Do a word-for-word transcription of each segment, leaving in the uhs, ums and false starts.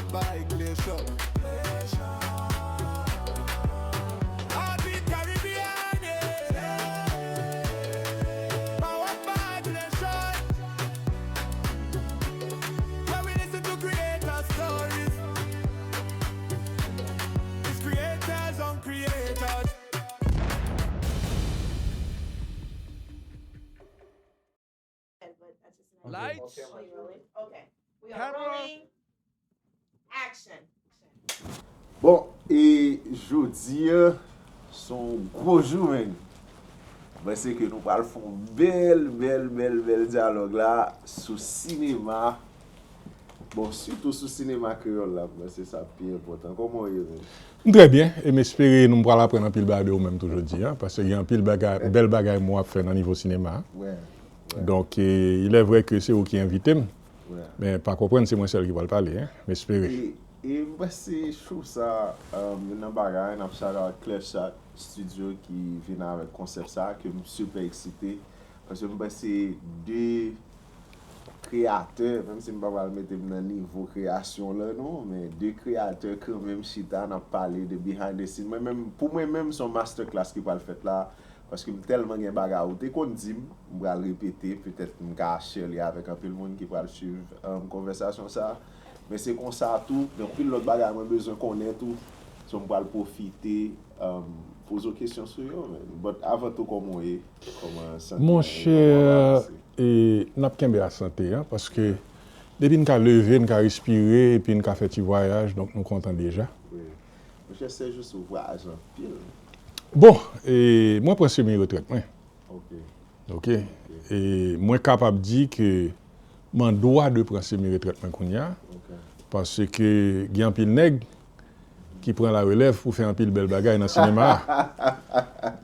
By Clay Shot. Heartbeat Caribbean, yeah. Powered by Clay Shot. Where we listen to creator stories. It's creators on creators. Lights. Camera. Bon, e jodi a, se yon gwo jou, menn. Mwen panse ke nou pral fè yon bèl, bèl, bèl, bèl dyalòg la sou sinema. Bon, sitou sou sinema kreyòl la, mwen panse sa pi enpòtan. Kòman w ye, menn? M trè byen, e m espere nou pral aprann anpil bagay de ou menm tou jodi a, paske gen anpil bagay, bèl bagay mwen ap fè nan nivo sinema. Donk, e, il est vrai que se ou ki envite m, men pa konprann se mwen sèl ki pral pale, en, m espere. E, e m panse show sa, um, youn nan bagay, n ap shout out Clef Shot Studio ki vin avèk konsèp sa, ke m super eksite, paske m panse de kreyatè, menm si m pa pral mete m nan nivo kreyasyon lan non, men de kreyatè kanmenm chita n ap pale de behind the scene. Mwen menm, pou mwen menm, se yon masterclass ki pral fèt la, paske m tèlman gen bagay ou te konn di m, m pral repete, petèt m ka share li avèk anpil moun ki pral swiv, um, konvèsasyon sa. Men se konsa tou, gen anpil lòt bagay mwen bezwen konnen tou. So m pral pwofite, um, poze w kesyon sou yo, men. But avan tou, kòman w ye? Kòman sante w ye? Kòman w avanse? E n ap kenbe a sante an, paske depi n ka leve, n ka respire, epi n ka fè ti vwayaj, donk nou kontan deja. Wi. Monchè, Sèjous, ou vwayaje anpil. Bon, e mwen pran semi retrèt mwen. Ok. Ok. E mwen kapab di ke m an dwa de pran semi retrèt mwen kounye a, paske gen anpil nèg ki pran larelèv pou fè anpil bèl bagay nan sinema a.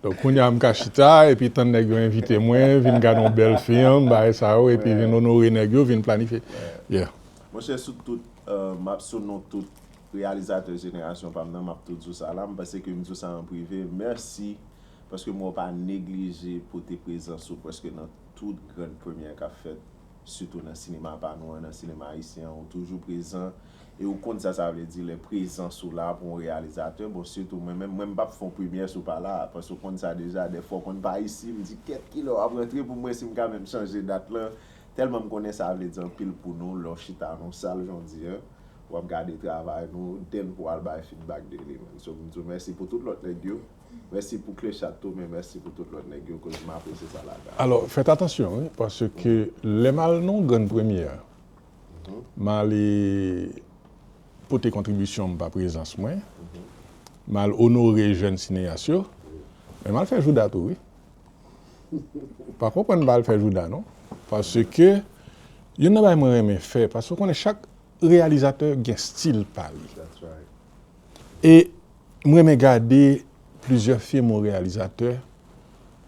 Donk, kounye a m ka chita, epi tann nèg yo envite mwen, vin gade yon bèl fim, bagay sa yo, epi vin onore nèg yo, vin planifye. Yeah. Monchè, sou tout, euh, m ap sou non tout reyalizatè jenerasyon pa m nan, m ap tou di w sa la, m panse ke m di w sa an prive, mèsi, paske m wè w pa neglije pote prezans ou prèske nan tout grann premyè k ap fèt, sitou nan sinema pa nou an, nan sinema ayisyen an, ou toujou prezan, e ou konn sa sa vle di lè prezans ou la pou yon reyalizatè. Bon, sitou mwen menm, mwen m p ap fè yon premyè si w pa la, paske w konn sa deja, dèfwa w konn pa isi, m di kèt kilè w ap rantre pou m wè si m ka menm chanje dat lan, tèlman m konnen sa vle di anpil pou nou lè w chita nan yon sal jan w di an, w ap gade travay nou, then pou w al bay feedback de li, man. So, m di w mèsi pou tout lòt nèg yo. Mèsi pou Klechat tou, men mèsi pou tout lòt nèg yo, koz m apresye sa ladan. Alò, fèt atansyon, wi, paske lè m al nan yon grann premyè, m ale pote kontribisyon m pa prezans mwen, m al onore jèn sineyas yo, men m al fè jouda tou, wi. Pa konprann m pa al fè jouda, non. Paske, youn nan bagay mwen renmen fè, paske w konnen chak reyalizatè gen stil pa li. E m renmen gade plizyè fim yon reyalizatè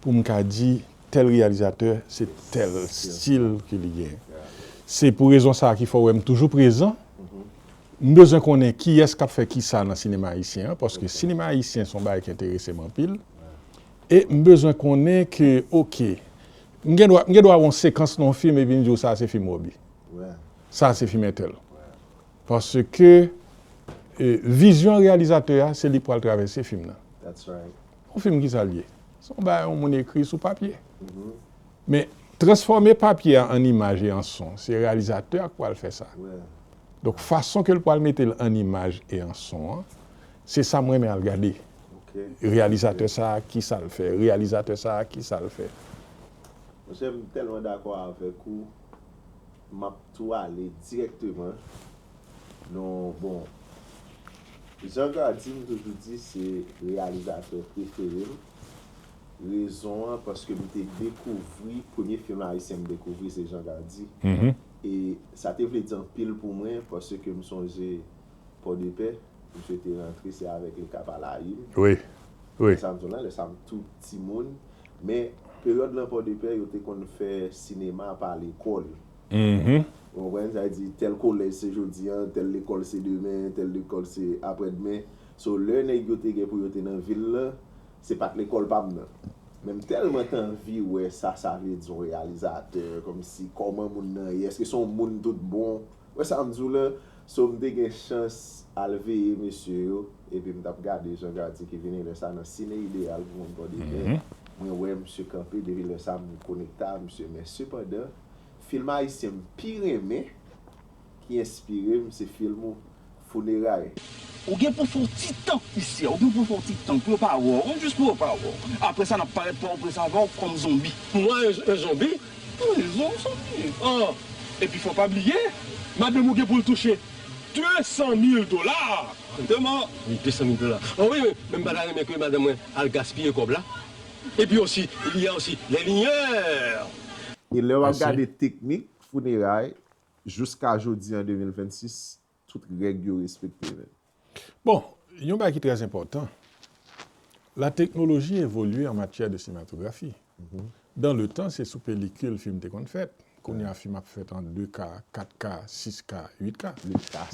pou m ka di tèl reyalizatè se tèl stil ke li genyen. Se pou rezon sa a ki fè w wè m toujou prezan. M bezwen konnen kiyès k ap fè kisa nan sinema ayisyen an, paske sinema ayisyen se yon bagay ki enterese m anpil. E m bezwen konnen ke, oke, m gen dwa, m gen dwa wè yon sekans nan yon fim epi m di w sa a se fim Roby. Sa a se fim entèl. Paske, e, vizyon reyalizatè a, se li k pral travèse fim nan. Yon fim ki sa l ye? Se yon bagay yon moun ekri sou papye. Men, transfòme papye a an imaj e an son, se reyalizatè a k pral fè sa. Donk, fason ke l pral mete l an imaj e an son an, se sa m renmen al gade. Reyalizatè sa a, ki sa l fè? Reyalizatè sa a, ki sa l fè? Monchè, m tèlman dakò avèk ou. M ap tou ale dirèkteman. Non, bon. Jean Gardy, m toujou di se reyalizatè prefere m. Rezon an, paske m te dekouvri, premye fim ayisyen m dekouvri se Jean Gardy. E sa te vle di anpil pou mwen, paske m sonje Pòdepè, misye te rantre, se avèk Le Cap à la Une. Wi, wi. Lè sa m di w la, lè sa m tou timoun. Men, peryòd lan Pòdepè, yo te konn fè sinema pa lekòl. Ou konprann? Sa vle di, tèl kolèj se jodi a, tèl lekòl se demen, tèl lekòl se aprèdmen. So, lè nèg yo te gen pou yo te nan vil lan, se pa t lekòl pa m nan. Men m tèlman t anvi wè sa sa vle di yon reyalizatè, kòmsi kòman moun nan ye, èske se yon moun tout bon? Wè sa m di w la, So, m te gen chans al veye mesye yo, epi m t ap gade Jean Gardy ki vini lè sa nan Cine Idéal pou konn Pòdepè. Mwen wè misye kanpe, depi lè sa m konekte a misye. Men sepandan, fim ayisyen m pi renmen, ki enspire m, se fim ou, Funeray. Ou gen pou fè yon ti tan isi a, ou gen pou fè yon ti tan pou yo pa wè w, jis pou yo pa wè w. Apre sa, n ap parèt Pòtoprens avè w kòm zonbi. Mwen, yon zonbi? Wi, yon zonbi. Oh, epi fò pa bliye, madanm ou gen pou l touche de san mil dola. Deman. Wi, de san mil dola. Oh wi, wi, men m pa ta renmen ke madanm mwen al gaspiye kòb la. Epi osi, il y a aussi les lumières. E lè w ap gade teknik Funeray, jiska jodi an de mil vennsis, tout règ yo respekte, men. Bon, yon bagay ki trè enpòtan, la technologie évolue en matière de cinématographie. Dans le temps, se sou pelikil fim te konn fèt. Kounye a, fim ap fèt an de K, kat K, sis K, uit K.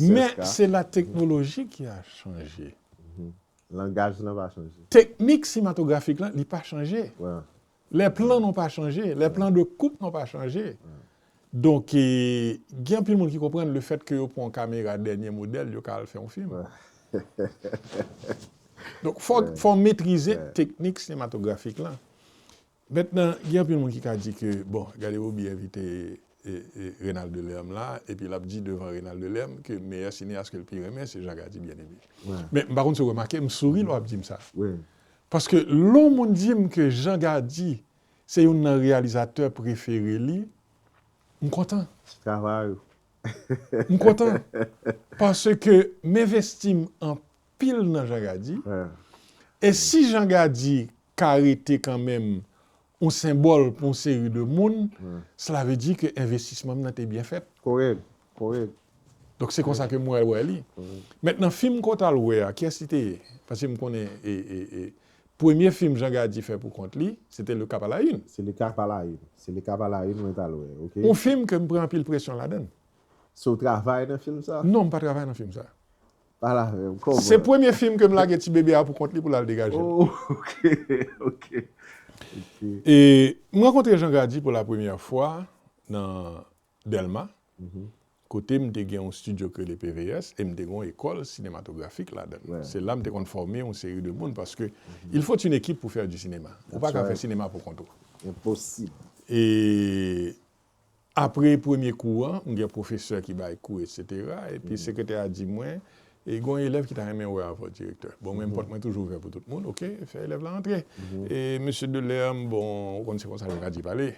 Men se la technologie qui a changé. Langaj lan pa chanje. Teknik sinematografik lan, li pa chanje. Les plans n'ont pas changé, les plans de coupe n'ont pas changé. Donk, gen anpil moun ki konprann le fait que yo pran yon kamera dènye modèl, yo ka al fè yon fim. Donk, fò, fò metrize teknik sinematografik lan. Mentnan, gen anpil moun ki ka di ke, bon, gade Roby envite e, e, Renald Delerme la, epi l ap di devan Renald Delerme ke meyè sineyas ke l pi renmen se Jean Gardy Bien-Aimé. Men m pa konn si w remake, m souri lè w ap di m sa. Paske lè yon moun di m ke Jean Gardy se youn nan reyalizatè prefere li, m kontan. M kontan. Paske m envesti m anpil nan Jean Gardy. E si Jean Gardy ka rete kanmenm yon senbòl pou yon seri de moun, sela vle di ke envestisman m nan te byen fèt. Kòrèk, kòrèk. Donk se konsa ke m wè, wè li. Mentnan, fim ke w t al wè a, kiyès li te ye? Paske m konnen e, e, e, premye fim Jean Gardy fè pou kont li, se te Le Cap à la Une. Se Le Cap à la Une. Se Le Cap à la Une mwen t al wè, oke? Yon fim ke m pran anpil presyon ladan l. So w travay nan fim sa? Non, m pa travay nan fim sa. Pale avè m, kòman? Se premye fim ke m lage ti bebe a pou kont li pou l al degaje l. Oh, oke, oke. Oke. E m rankontre Jean Gardy pou la premyè fwa nan Dèlma, kote m te gen yon estidyo k rele P V S e m te gen yon ekòl sinematografik ladan l. Se la m te konn fòme yon seri de moun paske il faut une équipe pour faire du cinéma. Ou pa ka fè sinema pou kont ou. Enposib. E apre premye kou an, m gen pwofesè ki bay kou, etsetera. Epi sekretè a di mwen, e gen yon elèv ki ta renmen wè avè w, direktè. Bon, mwen, pòt mwen toujou ouvè pou tout moun, oke, fè elèv la antre. E mesye Delerme, bon, ou konn se konsa Jean Gardy pale.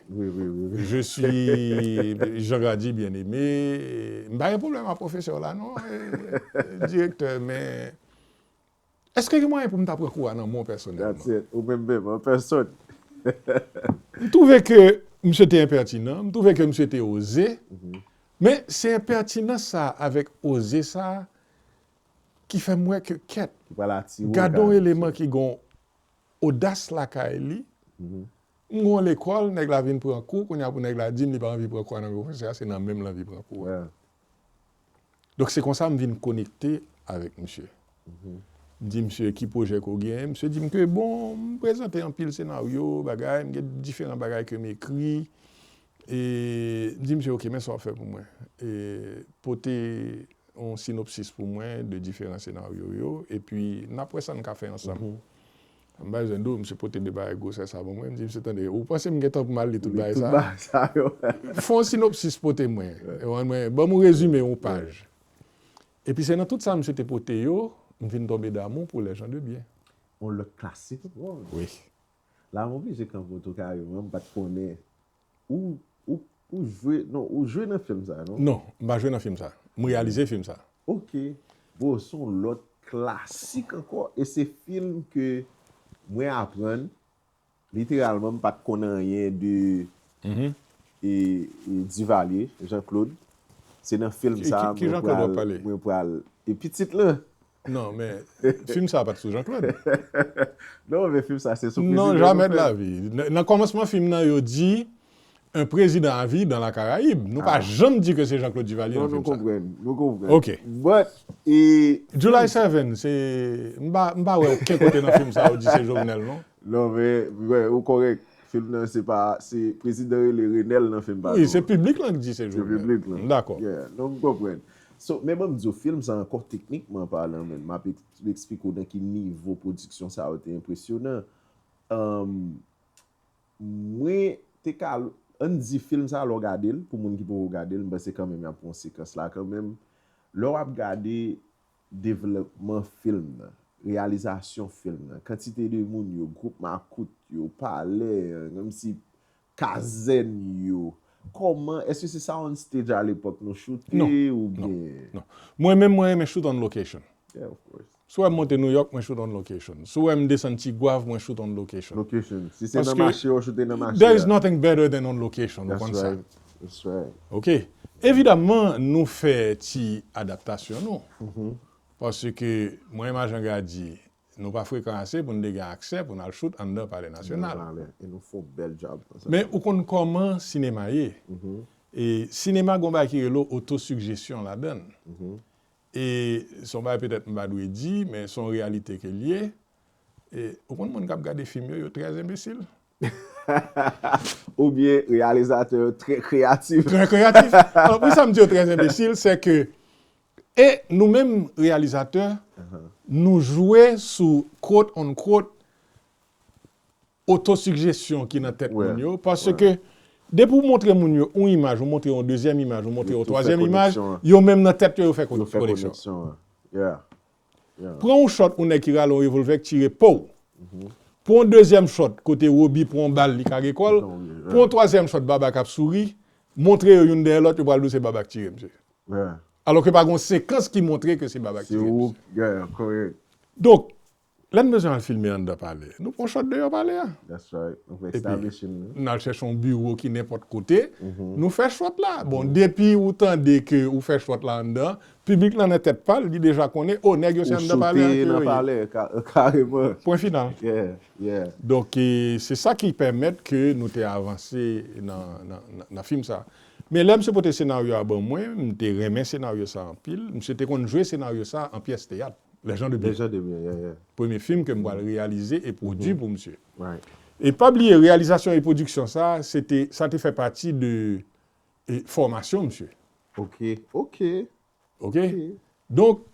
Je suis Jean Gardy Bien-Aimé. M pa gen pwoblèm ak pwofesè w la, non, e, direktè, men èske gen mwayen pou m ta pran kou a nan men w pèsonèlman? That's it. Ou menm menm, an pèsòn. M twouve ke misye te enpètinan, m twouve ke misye te oze, men se enpètinans sa a avèk oze sa a ki fè m wè ke kèt, gad yon eleman ki gen yon odas lakay li, m gen yon lekòl, nèg la vin pran kou, kounye a pou nèg la di m li pa anvi pran kou a nan men pwofesè a, se nan men m l anvi pran kou a. Donk se konsa m vin konekte avèk misye. M di misye ki pwojè ke w genyen, misye di m ke bon, m prezante anpil senaryo, bagay, m gen diferan bagay ke m ekri. E m di misye, oke, men sa w ap fè pou mwen. E pote yon sinopsis pou mwen de diferan senaryo yo, epi n ap wè sa n ka fè ansanm. M pa bezwen di w, misye pote de bagay gwosè sa ban mwen. M di misye, tande, ou panse m gentan pou m al li tout bagay sa? Fè yon sinopsis pote mwen. Ban m yon rezime yon paj. Epi se nan tout sa misye te pote yo, m vin tonbe damou pou Les gens de bien. Yon lòt klasik ankò. Wi. La m oblije kanpe w tou kareman, m pa t konnen ou, ou, ou jwe, non, ou jwe nan fim sa, non? Non, m pa jwe nan fim sa. M reyalize fim sa. Oke. Bon, se yon lòt klasik ankò. E se fim ke mwen aprann, literalman, m pa t konn anyen de e, e Duvalier, Jean Claude. Se nan fim sa a mwen pral, mwen pral. E pitit lan. Non, men fim sa a pa t sou Jean Claude. Non, men fim sa se sou prezidan. Non, jamè de la vi. Nan kòmansman fim nan, yo di un président à vie dans la Caraïbe. Nou pa janm di ke se Jean Claude Duvalier nan fim sa. Non, nou konprann, nou konprann. Ok. But, e. July seven, se, m pa, m pa wè okenn kote nan fim sa yo di se Jovenel, non. Non, men, wè, ou kòrèk. Fim nan, se pa, se prezidan rele Renèl nan fim pa. Wi, se piblik lan ki di se Jovenel. Se piblik lan. M dakò. Yeah, non, m konprann. So, men ban m di w, fim sa ankò, teknikman palan, men m ap eks- eksplike w nan ki nivo pwodiksyon sa yo te enpresyonan. Um, mwen te ka, ann di fim sa, lè w gade l, pou moun ki poko gade l, m panse kanmenm y ap pran sekans la kanmenm. Lè w ap gade devlopman fim nan, reyalizasyon fim nan, kantite de moun yo, gwoup makout yo, palè, menm si kazèn yo. Kòman, èske se sound stage a lepòk nou choute Non, oubyen? Non. Mwen menm, mwen renmen shoot on location. Yeah, of course. Si w wè m monte New York, mwen shoot on location. Si w wè m desann Tigwav, mwen shoot on location. Location. Si se nan Paske mache, ou choute nan mache. There is a. Nothing better than on location, ou That's konn sa. Right. That's right. Ok. Evidaman, nou fè ti adaptasyon nou. Paske mwen, Majan Gadi, nou pa frekan ase pou n te gen aksè pou n al shoot anndan Palè Nasyonal. Palè. E nou fè yon bèl job konsa. Men ou konn kòman sinema ye. E sinema gon bagay ki rele otosigjesyon ladan l. E se yon bagay petèt m pa dwe di, men se yon reyalite ke l ye. E ou konn moun k ap gade fim yo, yo trè enbesil. Oubyen reyalizatè yo trè kreyatif. Trè kreyatif. Alò, pou sa m di yo trè enbesil, se ke, e nou menm reyalizatè, nou jwe sou quote unquote otosigjesyon ki nan tèt Ouais, moun yo. Paske ouais. Depi w montre moun yo yon imaj, ou montre yon dezyèm imaj, ou montre Yo yon tou fè twazyèm imaj, koneksyon an. Yo menm nan tèt yo, yo fè Yo fè koneksyon. Koneksyon an. Yeah. Yeah. Pran yon shot, yon nèg ki rale yon revolvè ki tire pow. Pran yon dezyèm shot, kote Robi pran yon bal, li kage kò l. Non, wi, yeah. Pran yon twazyèm shot, Baba k ap souri. Montre yo youn dèyè lòt, yo pral di w se Baba k tire misye. Yeah. Alò ke pa gen yon sekans ki montre ke se Baba k Se tire ou, misye. Yeah, correct. Donk, lè n bezwen al filme anndan palè, nou pran shot deyò palè a. That's right. Nou fè Epi, establishing li. N al chèche yon biwo ki nenpòt kote, nou fè shot la. Bon, depi ou tande ke ou fè shot la anndan, piblik lan nan tèt pa l, li deja konnen, o, nèg yo se Ou anndan palè a choute ke nan yo ye. Palè, ka- kareman. Pwen final. Yeah, yeah. Donk, e, se sa ki pèmèt ke nou te avanse nan, nan, nan, nan fim sa. Men lè misye pote senaryo a ban mwen, m te renmen senaryo sa anpil. Misye te konn jwe senaryo sa an pyès teyat. Les gens de bien. Deja de byen, yeah, yeah. Premye fim ke m pral reyalize e pwodui pou misye. Right. E pa bliye, reyalizasyon e pwodiksyon sa, se te, sa te fè pati de e, fòmasyon misye. Ok, ok. Ok? Donk,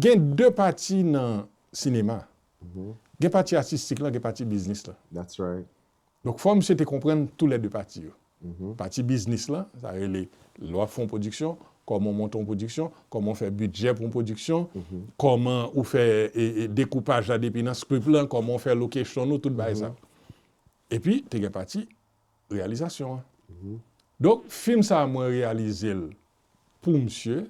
gen de pati nan sinema. Gen pati atistik lan, gen pati biznis lan. That's right. Donk, fò misye te konprann tou lè de pati yo. Pati biznis lan, sa rele, lè w ap fè yon pwodiksyon, kòman w monte yon pwodiksyon, kòman w fè bidjè pou yon pwodiksyon, kòman ou fè e, e, dekoupaj la depi nan script lan, kòman w fè location ou, tout bagay sa. Epi, te gen pati reyalizasyon an. Donk, fim sa a, mwen reyalize l pou misye.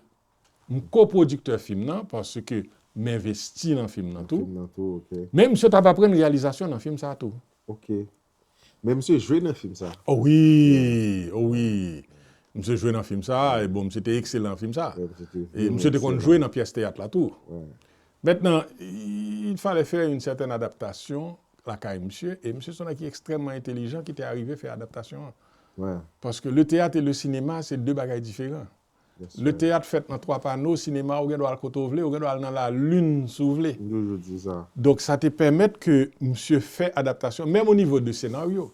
M kopwodiktè fim nan, paske m envesti nan fim nan tou. Fim nan tou, ok. Men misye t ap aprann reyalizasyon nan fim sa a tou. Ok. Men misye jwe nan fim sa. O wi, o wi. Misye jwe nan fim sa, e bon, misye te ekselan nan fim sa. Yeah, misye te E misye te konn jwe nan pyès teyat la tou. Ouais. Maintenant, il fallait faire une certaine adaptation lakay misye, e misye se yon nèg ki ekstrèmman entelijan ki te arive fè adaptasyon an. Ouais. Paske le théâtre et le cinéma, se de bagay diferan. Yes, Le sir. Teyat fèt nan twa pano, sinema, ou gen dwa al kote w vle, ou gen dwa al nan lalin si w vle. M toujou di sa. Donk, sa te pèmèt ke misye fè adaptasyon, menm o nivo de senaryo.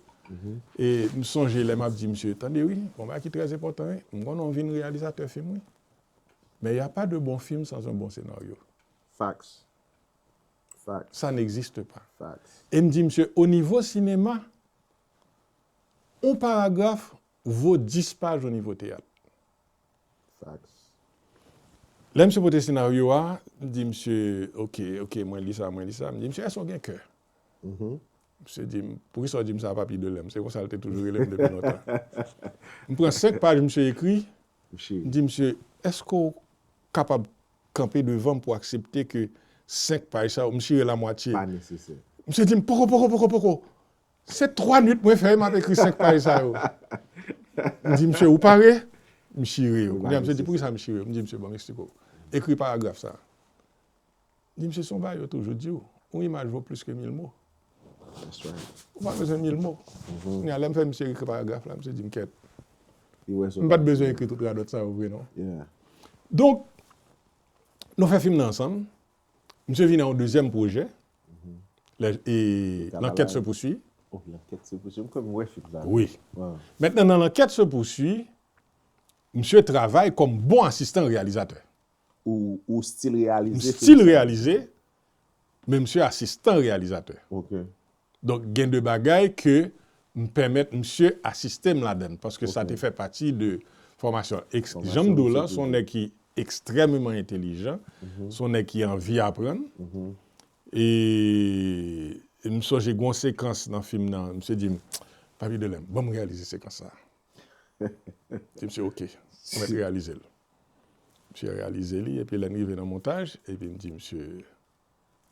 E m sonje lè m ap di misye, tande wi, yon bagay ki trè enpòtan, wi. M konnen w vin reyalizatè fim, wi. Mais il y a pas de bon film sans un bon scénario. Facts. Facts. Ça n'existe pas. Facts. E m di misye, o nivo sinema, yon paragraf vo dis paj o nivo teyat. Facts. Lè misye pote senaryo a, m di misye, ok, ok, mwen li sa, mwen li sa. M di misye, èske w gen kè? Misye di m, poukisa w di m sa, Papi Dolem? Se konsa l te toujou rele m depi lontan. M pran senk paj misye ekri, Misye. M di misye, èske w kapab kanpe devan m pou aksepte ke senk paj sa yo, m chire lamwatye? Pa nesesè. Misye di m, poko, poko, poko, poko. Se twa nwit mwen fè, m ap ekri senk paj sa yo. M di misye, ou pare? M chire yo. Kounye a, misye di, poukisa m chire yo? M di misye, bon, m eksplike w. Ekri paragraf sa. M di misye, se yon bagay yo toujou di w, yon imaj vo plis ke mil mo. That's right. Ou pa bezwen mil mo. Kounye a, lè m fè misye ekri paragraf la, misye di m kèt. Li wè se M pa t bezwen ekri tout radòt sa yo vre, non. Yeah. Donk, nou fè fim nan ansanm. Misye vin ak yon dezyèm pwojè. Lè- e Kabalay. L'enquête se poursuit. Oh, L'enquête se poursuit. M kwè m wè fim sa. Wi. Wow. Maintenant, dans L'enquête se poursuit, Misye travay kòm bon asistan reyalizatè. Ou, ou still reyalize M still reyalize, men misye asistan reyalizatè. Ok. Donk, gen de bagay ke m pèmèt misye asiste m ladan l, paske sa te fè pati de fòmasyon. Jan m di w la, se yon nèg ki ekstrèmeman entelijan, se yon nèg ki anvi aprann. E m sonje gen yon sekans nan fim nan, misye di m, Papi Delèm, ban m reyalize sekans sa. Di misye, ok, mwen reyalize l. Misye reyalize li, epi lè n rive nan montaj, epi m di misye,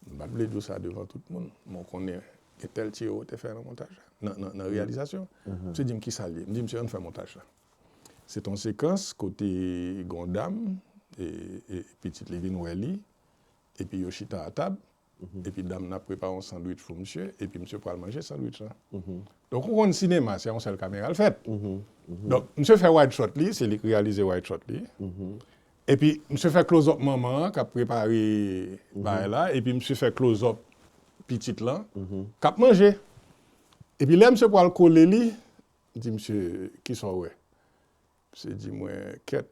m pa t vle di w sa devan tout moun, men w konnen gen tèl ti ere w te fè nan montaj la, nan, nan, nan reyalizasyon. Misye di m kisa l ye. M di misye ann fè montaj la. Se t on sekans kote gen yon dam, e, e pitit li vin wè li, epi yo chita a tab, epi dam nan ap prepare yon sandwich pou misye, epi misye pral manje sandwich lan. Donk, ou konn sinema, se yon sèl kamera l fèt. Donk, misye fè wide shot li, se li k reyalize wide shot li. Epi, misye fè close up manman an k ap prepare bagay la, epi misye fè close up pitit lan k ap manje. Epi lè misye pral kole li, m di misye, kisa w wè? Misye di mwen, kèt,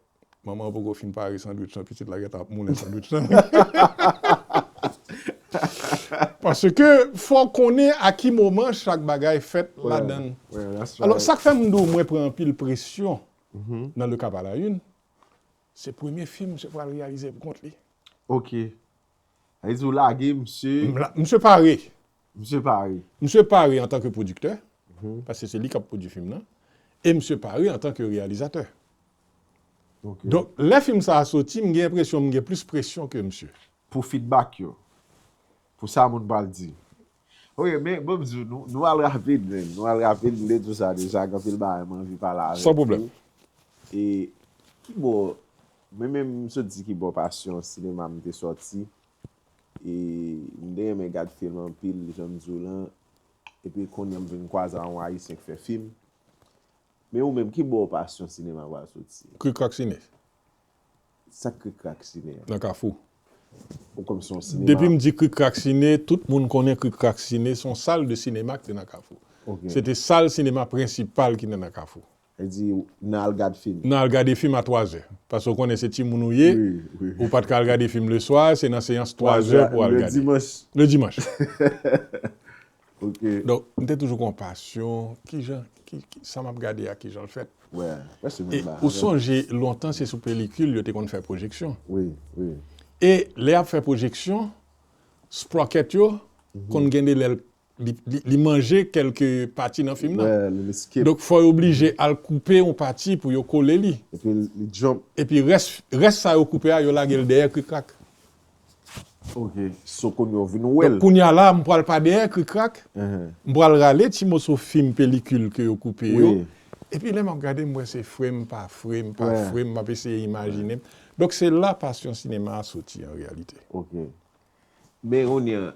manman an poko fin pare sandwich lan, pitit la gentan ap moulen sandwich lan. Paske fò w konnen a ki moman chak bagay fèt ladan l. Alò, sa k fè m di w mwen pran anpil presyon nan Le Cap à la Une, se premye fim misye pral reyalize pou kont li. Ok. Sa vle di w lage misye. M la- Misye pare. Misye pare. Misye pare antanke pwodiktè, paske se li k ap pwodui fim nan, e misye pare antanke reyalizatè. Ok. Donk, lè fim sa a soti, m gen enpresyon m gen plis presyon ke misye. Pou feedback yo. Pou sa moun pral di. Ok, men bon, m di w, nou, nou al rapid, men. Nou al rapid, m te di w sa deja, gen anpil bagay m anvi pale avèk ou. San pwoblèm. E ki bò, mwen menm, m sot di ki bò pasyon sinema m te sòti. E m te renmen gad fim anpil, jan m di w lan. Epi kounye a m vin kwaze a yon Ayisyen k fè fim. Men ou menm, ki bò pasyon sinema pral soti? Krik Krak Sine. Sa k Krik Krak Sine a? Nan Kafou. Ou kòm se yon sinema? Depi m di Krik Krak Sine, tout moun konnen Krik Krak Sine, se yon sal de sinema ki te nan Kafou. Ok. Se te sal sinema prensipal ki te nan Kafou. Sa vle di, nan al gad fim? Nan al gade fim a twazè. Paske w konnen se timoun ou ye, Wi, wi. Ou pa t ka al gade fim leswa, se nan seyans twazè pou w al Le gade. Dimanche. Le dimanche. Ok. Donk, m te toujou gen yon pasyon, kijan, ki, ki, sa m ap gade a, kijan l fèt. Wè, wè, se E menm bagay. Ou sonje, lontan se sou pelikil yo te konn fè pwojeksyon. Wi, wi. E lè y ap fè pwojeksyon, sprocket yo konn gen de lè l- li, li, li manje kèlke pati nan fim nan. Wè, li, li skip. Donk, fò yo oblije al koupe yon pati pou yo kole li. Epi li jump. Epi rès, rès sa yo koupe a, yo lage l dèyè Krik Krak. Ok. So kounye a w vin wè l. Donk, kounye a la, m pral pa dèyè Krik Krak. Mhm. M pral rale ti moso fim pelikil ke yo koupe yo. Wi. Epi lè m ap gade, m wè se fre m, pa fre m, pa Wè. fre m, m ap eseye imajine m. Donk, se la pasyon sinema a soti an reyalite. Ok. Men kounye a,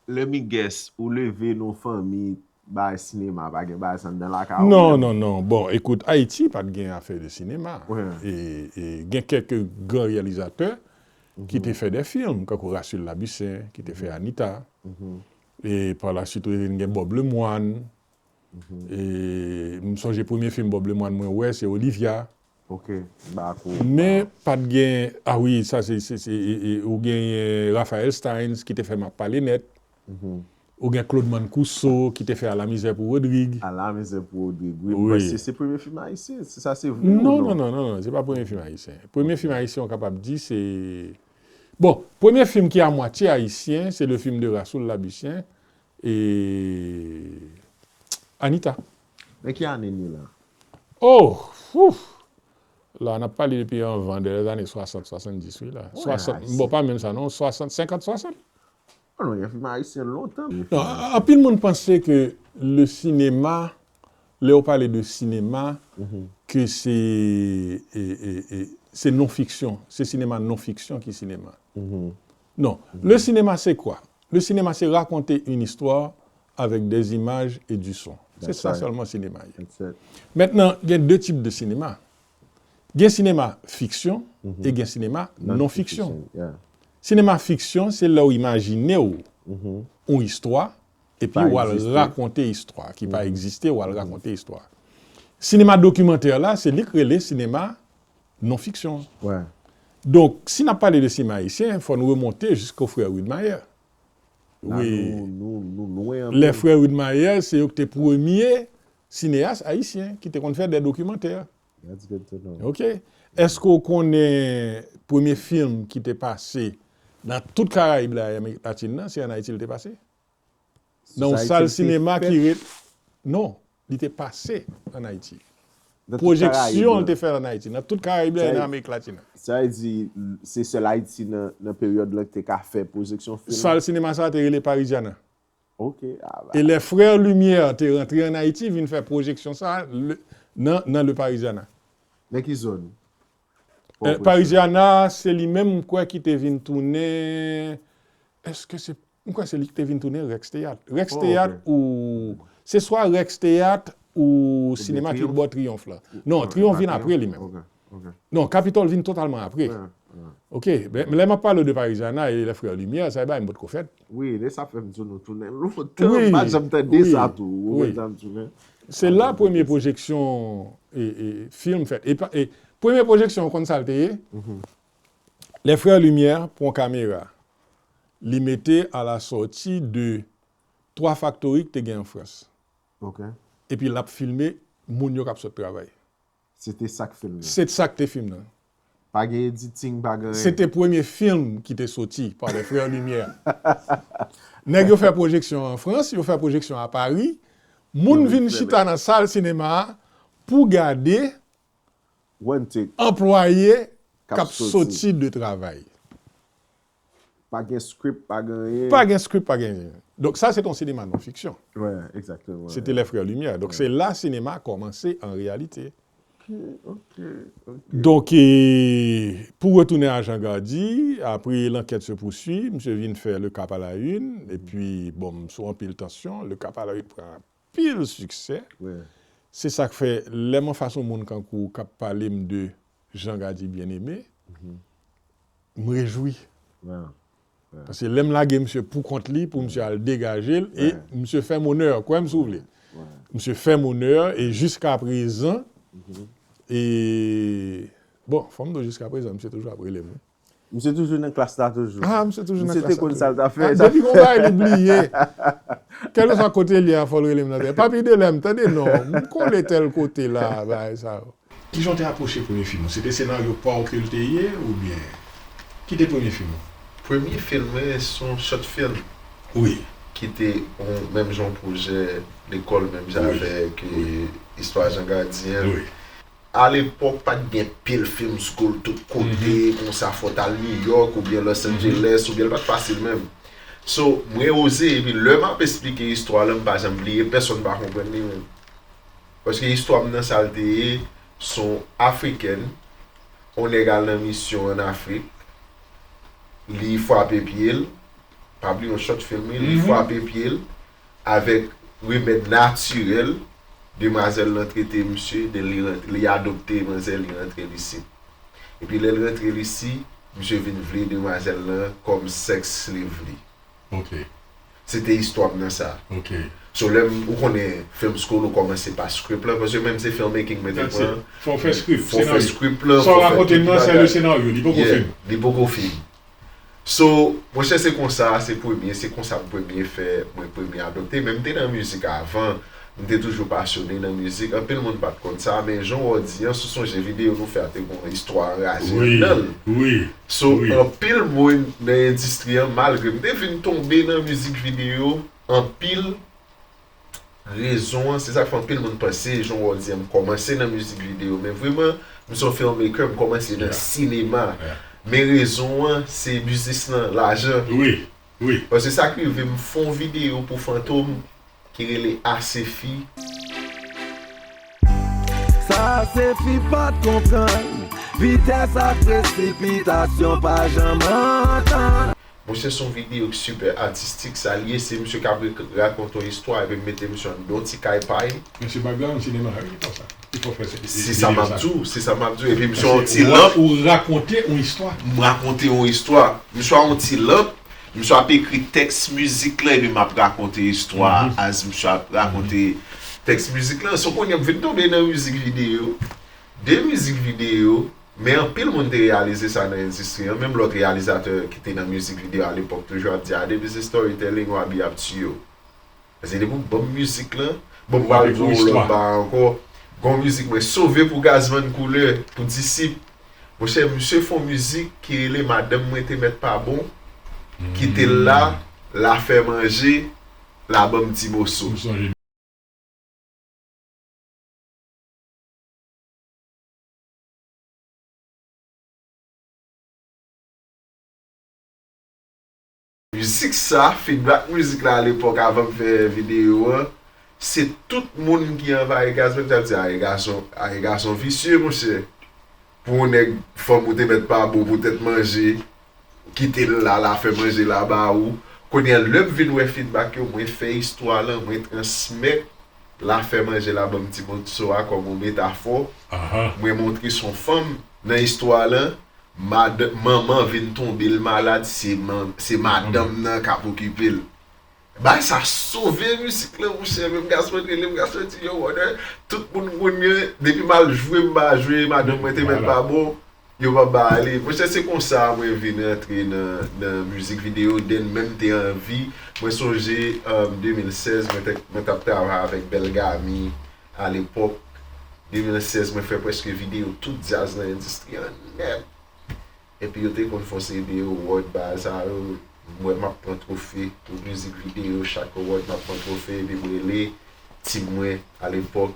Lemigues, ou leve nan yon fanmi bay sinema, pa gen bagay sa anndan lakay ou Non, menm? Non, non. Bon, ekout, Ayiti pa t gen afè de sinema. Wi. E, e gen kèk gran reyalizatè ki te fè de fim, kankou Rasul Labussin, ki te fè Anita. E pa la suite, ou te gen Bob Lemoine. E m sonje premye fim Bob Lemoine mwen wè, se Olivia. Ok, m pa ko. Men pa t gen, ah wi, sa se, se, se, e, e, ou genyen Raphaël Stains ki te fè M ap pale nèt. Ou gen Claude Mancuso ki te fè A la mizè pou Rodrigue. A la mizè pou Rodrigue, wi. Wi. Mwen, se, se premye fim ayisyen, se sa se vre ou Non, non? Non, non, non, non, se pa premye fim ayisyen. Premye fim ayisyen, ou kapab di, se, bon, premye fim ki a mwatye ayisyen, se le film de Rasoul Labusien, e Anita. Men ki ane n ye la? Oh, ouf! La, n ap pale depi anvan, de lèzane swasant, swasanndis, wi, la. Wi, Swasant, ayisyen. Bon, pa menm sa, non, swasant, senkant, swasant. Oh non, gen fim ayisyen lontan. Non, a- anpil moun panse ke le sinema, lè w pale de sinema, ke se, e, e, e, se non fiksyon, se sinema non fiksyon ki sinema. Non, le sinema se kwa? Le sinema se raconter une histoire avec des images et du son. Se sa sèlman sinema ye. Mentnan, gen de tip de sinema. Gen sinema fiksyon e gen sinema non fiksyon. Yeah. Sinema fiksyon, se lè w imajine w yon istwa, epi Pa w al egziste. Rakonte istwa, ki pa egziste, w al rakonte istwa. Sinema dokimantè la, se li k rele sinema non-fiksyon. Wè. Donk, si n ap pale de sinema ayisyen, fò n remonte jisko frè Widmaier. La Wi. Nou, nou, nou lwen anpil. Lè frè Widmaier, se yo ki te premye sineyas ayisyen ki te konn fè de dokimantè. That's good to know. Ok. Èske w konnen premye fim ki te pase nan tout Karayib la e Amerik Latin nan, se ann Ayiti li te pase? Nan yon sal sinema ki ret. Non, li te pase ann Ayiti. Pwojeksyon l te fèt ann Ayiti, nan tout Karayib la e nan Amerik Latin nan. Sa vle di, se sèl Ayiti nan, nan peryòd lan ki te ka fè pwojeksyon fim? Sal sinema sa a te rele Parisiana. Ok. Ah, bah. E lè frè Lumière te rantre ann Ayiti, vin fè pwojeksyon sa a nan, nan Le Parisiana. Nan ki zòn? Eh, Parisiana, se li menm, m kwè, ki te vin tounen. Èske se. M kwè se li ki te vin tounen Rex Teyat. Rex Teyat ou. Se swa Rex Teyat ou sinema ki bò Triyonf la. Non, Triyonf vin apre li menm. Non, Kapitòl vin totalman apre. Ok, men lè m ap pale de Parisiana e lè frè Lumière, sa e bagay m potko fèt. Wi, lè sa fè m di nou tounen lontan, m pa janm tande sa tou. Ou konprann sa m di w la? Se la premye pwojeksyon e, e, fim fèt. E, pa- e premye pwojeksyon, ou konn sa l te ye? Lè frè Lumière pran kamera, li mete à la sortie de twa faktori ki te gen an Frans. Ok. Epi l ap filme moun yo k ap sot travay. Se te sa k fim nan. Se sa k te fim nan. Pa gen editing, pa gen anyen. Se te premye fim ki te soti pa lè frè Lumière. Nèg yo fè pwojeksyon an Frans, yo fè pwojeksyon a Pari. Moun vin chita nan sal sinema a pou gade One take. Anplwaye K k ap soti de travay. Pa gen script, pa gen anyen. Pa gen script, pa gen anyen. Donk sa se t on sinema non fiksyon. Wè, egzakteman. Se te lè frè Limyè. Donk se la sinema kòmanse an reyalite. Ok, ok. Donk, e, pou retounen a Jean Gardy, apre L'enquête se poursuit, misye vin fè Le Cap à la Une, epi, bon, m sou anpil tansyon, Le Cap à la Une pran anpil siksè. Wè. Se sa k fè, lè m anfas yon moun kankou w k ap pale m de Jean Gardy Bien-Aimé, m rejwi. Wè. Paske lè m lage misye pou kont li, pou misye al degaje l, e misye fè m onè, kwè m si w vle. Misye fè m onè, e jiskaprezan, e, bon, fò m di w jiskaprezan, misye toujou ap rele m, wi. Misye toujou nan klas la toujou. Ah, misye toujou nan klas la toujou. Misye te konn sa l t ap fè. Ah, depi gon bagay li bliye. Kèlkeswa kote l ye a, fò l rele m nan tèl. Papi Delè, m tande non. M kole tèl kote la, bagay sa yo. Kijan w te apwoche premye fim ou? Se te senaryo pa w ke l te ye oubyen? Ki te premye fim ou? Premye fim mwen, se yon short film. Wi. Ki te yon, menm jan yon pwojè lekòl, menm jan avèk, e, istwa Jean Gardy an. Wi. Alepòk, pa t gen pil fim school tout kote, konsa fò w t al New York oubyen Los Angeles, oubyen l pa t fasil menm. So, mwen oze, epi lè m ap esplike istwa la, m pa janm bliye, pèsonn pa konprann li menm. Paske istwa m nan sa l te ye, se yon Afriken, yon nèg al nan misyon ann Afrik, li frape pye l, pa bliye yon short film, wi, li frape pye l, avèk remèd natirèl, demwazèl lan trete misye, then li rantre, li adopte manzè, li rantre l isit. Epi lè l rantre l isit, misye vin vle demwazèl lan kòm sex slave li. Ok. Se te istwa m nan sa. Ok. So, lè m, ou konnen, film school, ou kòmanse pa script lan, paske menm se filmmaking mwen te pran. Fò w fè script, Fò w fè script lan, sa w rakonte m nan, se le senaryo, li poko fim. Li poko fim. So, monchè, se konsa, se premye, se konsa m premye fè, mwen premye adopte. Men m te nan mizik avan, m te toujou pasyone nan mizik. Anpil moun pa t konn sa, men jan w di an, si w sonje videyo nou fè a te gon istwa anraje anndan l. Wi. So, anpil moun nan endistri an, malgre m te vin tonbe nan mizik videyo, anpil rezon an, se sa k fè anpil moun panse, jan w di an, m kòmanse nan mizik videyo. Men vrèman, m se yon filmmaker, m kòmanse nan sinema. Men rezon an, se biznis lan, lajan. Wi, wi. Paske sa k rive, m fè yon videyo pou Fantom ki rele Asefi. Sa Asefi pa t konprann, vitès ak presipitasyon pa janm antann. Monchè, se yon videyo ki sipè atistik, sa l ye, se misye k ap rakonte yon istwa, epi m mete misye anndan yon ti kay pa l. Men se background sinema, wi, li fè sa. Li fè fè se. Se sa m ap di w, se sa m ap di w, epi misye yon ti lanp. Ou rakonte yon istwa. M rakonte yon istwa. Misye yon ti lanp, misye ap ekri tèks mizik lan, epi m ap rakonte istwa, as misye ap rakonte Tèks mizik lan, so kounye a m vin tonbe nan mizik videyo. De mizik videyo, men anpil moun te reyalize sa nan endistri an. Menm lòt reyalizatè ki te nan mizik videyo alepòk toujou ap di, a, depi se storytelling, Wabi ap tiye w. Paske depi w ban m mizik lan, bon, m pral di w lòt bagay ankò. Gon mizik mwen, Sove pou Gazman Koulè, pou Disip. Monchè, misye fè yon mizik ki rele Madanm mwen te mèt pa bon, kite l la, l a fè manje, l a ban m ti moso. Mizik sa, feedback mizik la alepòk avan m fè videyo an, se tout moun ki anvayi Gazman k t ap di, a e gason, a e gason visye, monchè. Pou yon nèg, fanm ou te mèt pa bon pou tèt manje, kite l la, l a fè manje la ba ou. Kounye a, lè m vin wè feedback yo, mwen fè istwa lan, mwen transmèt l a fè manje la ban m ti moso a kòm yon metafò. Mwen montre s on fanm nan istwa lan, mad-, manman vin tonbe, l malad, se man-, se madanm nan k ap okipe l. Bagay sa sove mizik lan, monchè. Menm Gason rele m, Gason di, yo, Wonder, tout moun konnen, depi m al jwe, m pa jwe, madanm mwen te mèt pa bon, yo pa ba li. Monchè, se konsa mwen vin rantre nan, nan mizik videyo, then menm te anvi, mwen sonje, um, de mil sèz, mwen te, mwen t ap travay avèk Belgami alepòk. De mil sèz, mwen fè prèske videyo tout djaz nan endistri an nèt. Epi yo te konn fè yon seri de award, bagay sa yo, m wè m ap pran twofe pou mizik videyo, chak award m ap pran twofe, epi m rele tim mwen alepòk,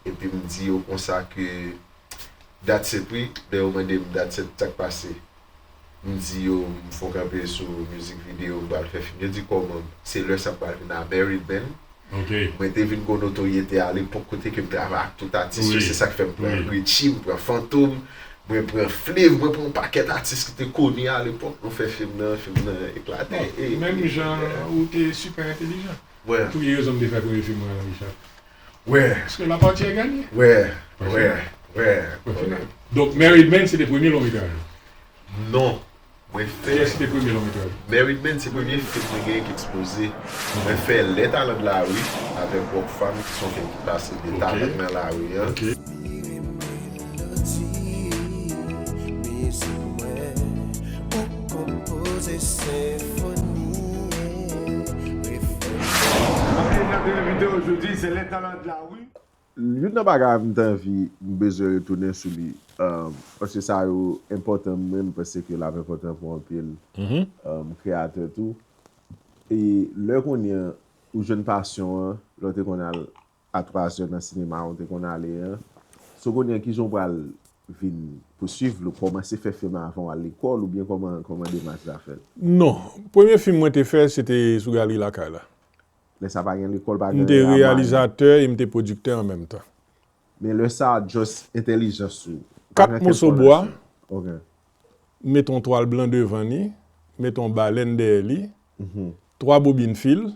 epi m di yo konsa ke that's it wi, lè yo mande m that's it, sa k pase. M di yo, m fon kanpe sou mizik videyo, m pral fè fim. Yo di kòman, se lè sa m pral vin a Married Men, Mwen te vin gon notoryete alepòk kote ke m travay ak tout atis yo, se sa k fè m pran Richie, m pran Fantom, mwen pran Flav, mwen pran yon pakèt atis ki te koni alepòk, nou fè fim nan, fim nan eklate. Menm jan ou te sipè entelijan. Pou ki rezon m te fè premye fim mwen an, Richard? Paske la partie est gagnée. Donk, Married Men se te premye long metraj ou? Non. Mwen fè Kiyès ki te premye long metraj? Married Men se premye fim mwen genyen ki ekspoze. Mwen fè Les Talents de la Rue avèk Rockfam, ki se yon fim ki pase de talan nan lari an. Enspire melodi, mizik mwen, ou konpoze senfoni, refren. Notre invité aujourd'hui, c'est Les Talents de la Rue. Youn nan bagay m t anvi, m bezwen retounen sou li, um, paske sa yo enpòtan, mwen, m panse ke l ap enpòtan pou anpil, um, kreyatè tou. E lè kounye a, ou jwenn pasyon an, lè w te konn al a twa zè nan sinema, ou te konn ale an, so kounye a, kijan w pral vin pouswiv l, ou kòmanse fè fim avan w al lekòl, oubyen kòman, kòman demach la fèt? Non, premye fim mwen te fè, se te sou galri lakay la. Lè sa pa gen lekòl, pa gen. M te reyalizatè e m te pwodiktè an menm tan. Men lè sa, just entèlijans ou. Kat moso bwa, m met yon twal blan devan li, met yon balèn dèyè li, twa bobin fil,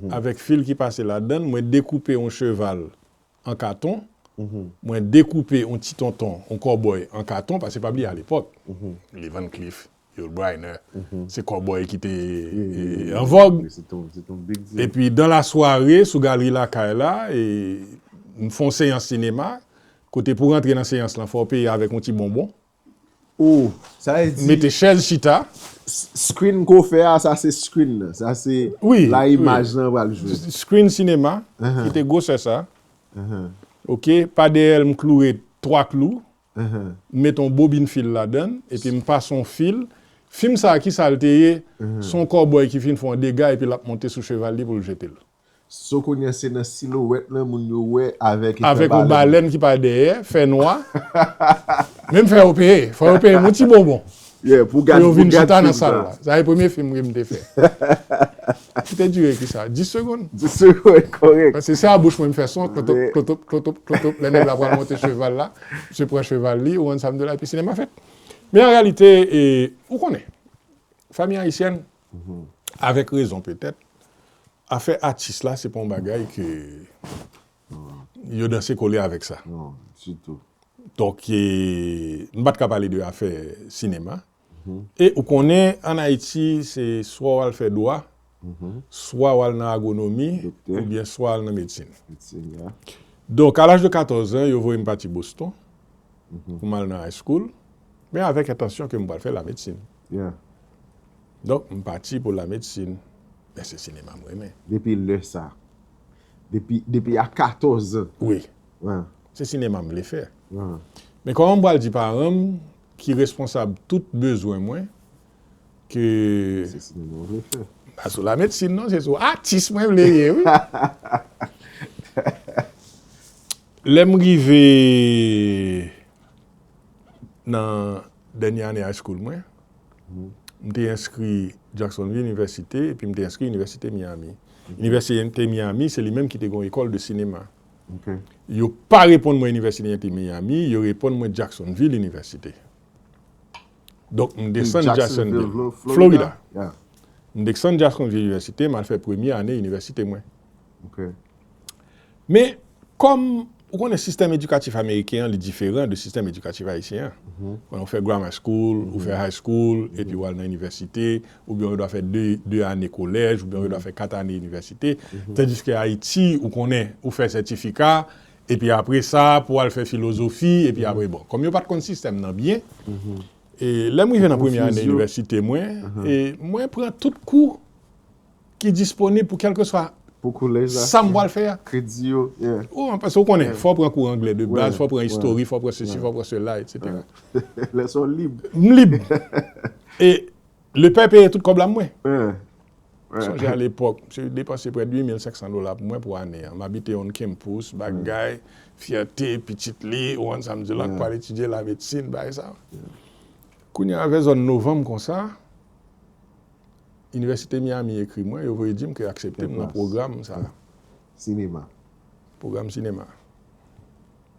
avèk fil ki pase ladan l, mwen dekoupe yon cheval an katon, mwen dekoupe yon ti tonton, yon kòbòy an katon, paske pa bliye alepòk, Lee Van Cleef, Yul Brynner, se kòbòy ki te, e, an vòg. Epi, dans la soirée, sou galri lakay la, e, m fè yon seyans sinema, kote pou rantre nan seyans lan, fò w peye avèk yon ti bonbon. Mete chèz chita. Screen ke w fè a, sa se screen nan. Sa se la imaj lan pral jwe. Screen sinema, ki te gwosè sa. Ok, pa dèyè l, m kloure twa klou. M met yon bobin fil ladan l, epi m pase yon fil. Fim sa a, ki sa l te ye? Se yon kòbòy ki fin fè yon dega, epi l ap monte sou cheval li pou l jete l. So kounye a, se nan silowèt lan moun yo wè avèk efè balèn. Avèk yon balèn ki pa dèyè, fè nwa. Menm fè yo peye, fò yo peye m yon ti bonbon. Pou yo vin chita nan sal la. Sa se premye fim ke m te fè. Ki te dire ki sa? Dis segonn. Dis segonn, kòrèk. Paske se a bouch mwen m fè son, klotop, klotop, klotop, klotop, lè nèg la pral monte cheval la, misye pran cheval li, ou konn sa m di w la, epi sinema fèt. Men an reyalite, e, ou konnen, fanmi ayisyèn, avèk rezon petèt, afè atis la, se pa yon bagay ke yo danse kole avèk sa. Non, ditou. Donk, e, m pa t ka pale de afè sinema. E ou konnen, ann Ayiti, se swa w al fè dwa, swa w al nan agwonomi, oubyen swa w al nan medsin. Donk, a laj de katòz an, yo voye m pati Boston pou m al nan high school, men avèk entansyon ke m pral fè lamedsin. Donk, m pati pou lamedsin. Men se sinema m renmen. Depi lè sa. Depi, depi a katòz an. Wi. Se sinema m vle fè. Men kòman m pral di paran m ki responsab tout bezwen mwen ke... Se sinema w vle fè. Pa sou lamedsin non, se sou atis mwen vle ye, wi. Lè m rive nan dènye ane high school mwen, m te enskri Jacksonville University, epi m te enskri Inivèsite Miami. Inivèsite Miami, se li menm ki te gen yon ekòl de sinema. Yo pa reponn mwen Inivèsite Miami, yo reponn mwen Jacksonville University. Donk, m desann Jacksonville, Florida. M desann Jacksonville University, m al fè premye ane inivèsite mwen. Men, kòm ou konnen sistèm edikatif ameriken an, li diferan de sistèm edikatif ayisyen an. Konnen ou fè grammar school, ou fè high school, epi ou al nan inivèsite, oubyen ou dwa fè de, de ane kolèj, oubyen ou dwa fè kat ane inivèsite. Tandiske Ayiti, ou konnen, ou fè sètifika, epi apre sa, pou al fè filozofi, epi apre, bon, kòm yo pa t konn sistèm nan byen, e lè m rive nan premye ane inivèsite mwen, e mwen pran tout kou ki disponib pou kèlkeswa sa m pral fè a. Kredi yo. Ou, paske ou konnen, fò w pran kou anglè de baz, fò w pran istori, fò w pran sesi, fò w pran sela, etsetera. Lèson lib. M lib. E lepè peye tout kòb la mwen. Sonje alepòk, misye depanse prè de uit mil senk san dola pou mwen pou ane an. M abite on campus, bagay, fyète, pitit li, ou konn sa m di la, k pral etidye lamedsin, bagay sa. Kounye a, vè zòn novanm konsa, Inivèsite Miami ekri mwen, yo voye di m ke yo aksepte m nan pwogram sa. Sinema. Pwogram sinema.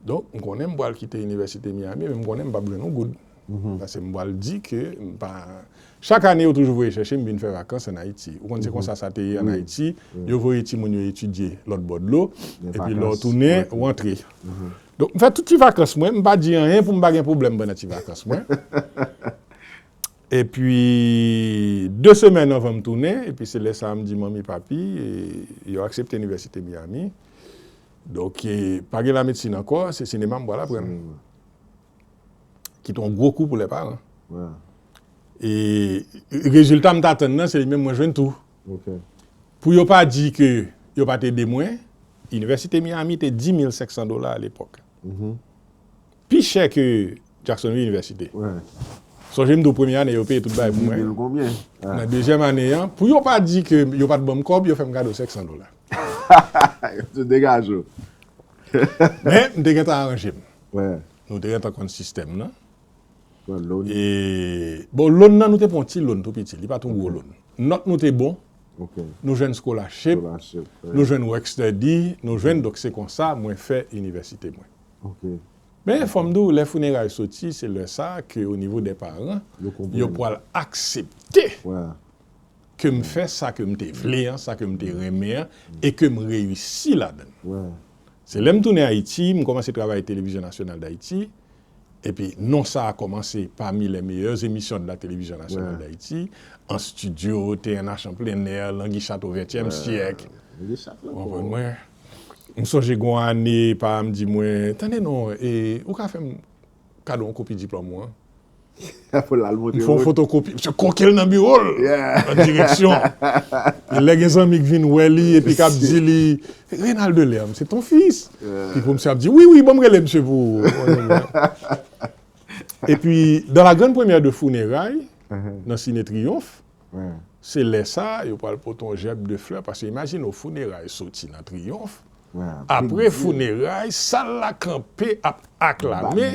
Donk, m konnen m pral kite Inivèsite Miami, men m konnen m p ap jwenn yon goud. Paske m pral di ke m pa... Chak ane, yo toujou voye chèche m vin fè vakans ann Ayiti. Ou konn se konsa sa te ye ann Ayiti. Yo voye timoun yo etidye lòt bò dlo, epi lè w tounen, ou antre. Donk, m fè tout ti vakans mwen, m pa di anyen pou m pa gen pwoblèm pandan ti vakans mwen. Epi, de semèn anvan m tounen, epi se lè sa a m di manmi, papi, e, yo aksepte Inivèsite Miami. Donk, e, pa gen lamedsin ankò, se sinema m pral aprann. Ki te yon gwo kou pou lè paran. E rezilta m t atann nan, se li menm mwen jwenn tou. Pou yo pa di ke yo pa t ede mwen, Inivèsite Miami te dis mil senk san dola alepòk. Pi chè ke Jacksonville University. Sonje m di w premye ane yo peye tout bagay pou mwen. Nan dezyèm ane an, pou yo pa di ke yo pa t ban m kòb, yo fè m kado senk san dola. Yo te degaje w. Men, m te gentan aranje m. Nou te gentan konn sistèm nan. E, bon, loan nan, nou te pran yon ti loan tou piti, li pa t yon gwo loan. Nòt nou te bon, nou jwenn scholarship, nou jwenn work study, nou jwenn, donk se konsa mwen fè inivèsite mwen. Men fò m di w, lè fineray soti, se lè sa a ke o nivo dè paran, yo pral aksepte ke m fè sa ke m te vle an, sa ke m te renmen an, e ke m reyisi ladan l. Se lè m tounen Ayiti, m kòmanse travay Télévision Nationale d'Haïti, epi non sa a kòmanse pami les meilleures émissions de la télévision nationale d'Haïti, An Studio, T N H en plein air, Langy Chat au vingtième siècle. Ou konprann mwen? M sonje gon ane, pa m di mwen, tande non, e, ou ka fè m kado yon kopi diplòm ou an? Pou l al montre. M fè yon fotokopi. Misye koke l nan biwo l. Nan direksyon. E lè gen zanmi k vin wè li, epi k ap di li, Renald Delerme, c'est ton fils. Epi pou misye ap di, wi, wi, ban m rele misye pou ou. Epi, dans la grande première de Funérailles, nan Ciné Triomphe, se lè sa a, yo pral pote yon jèb de flè, paske imajine w, Funérailles soti nan Triomphe, apre Funérailles, sal la kanpe ap aklame,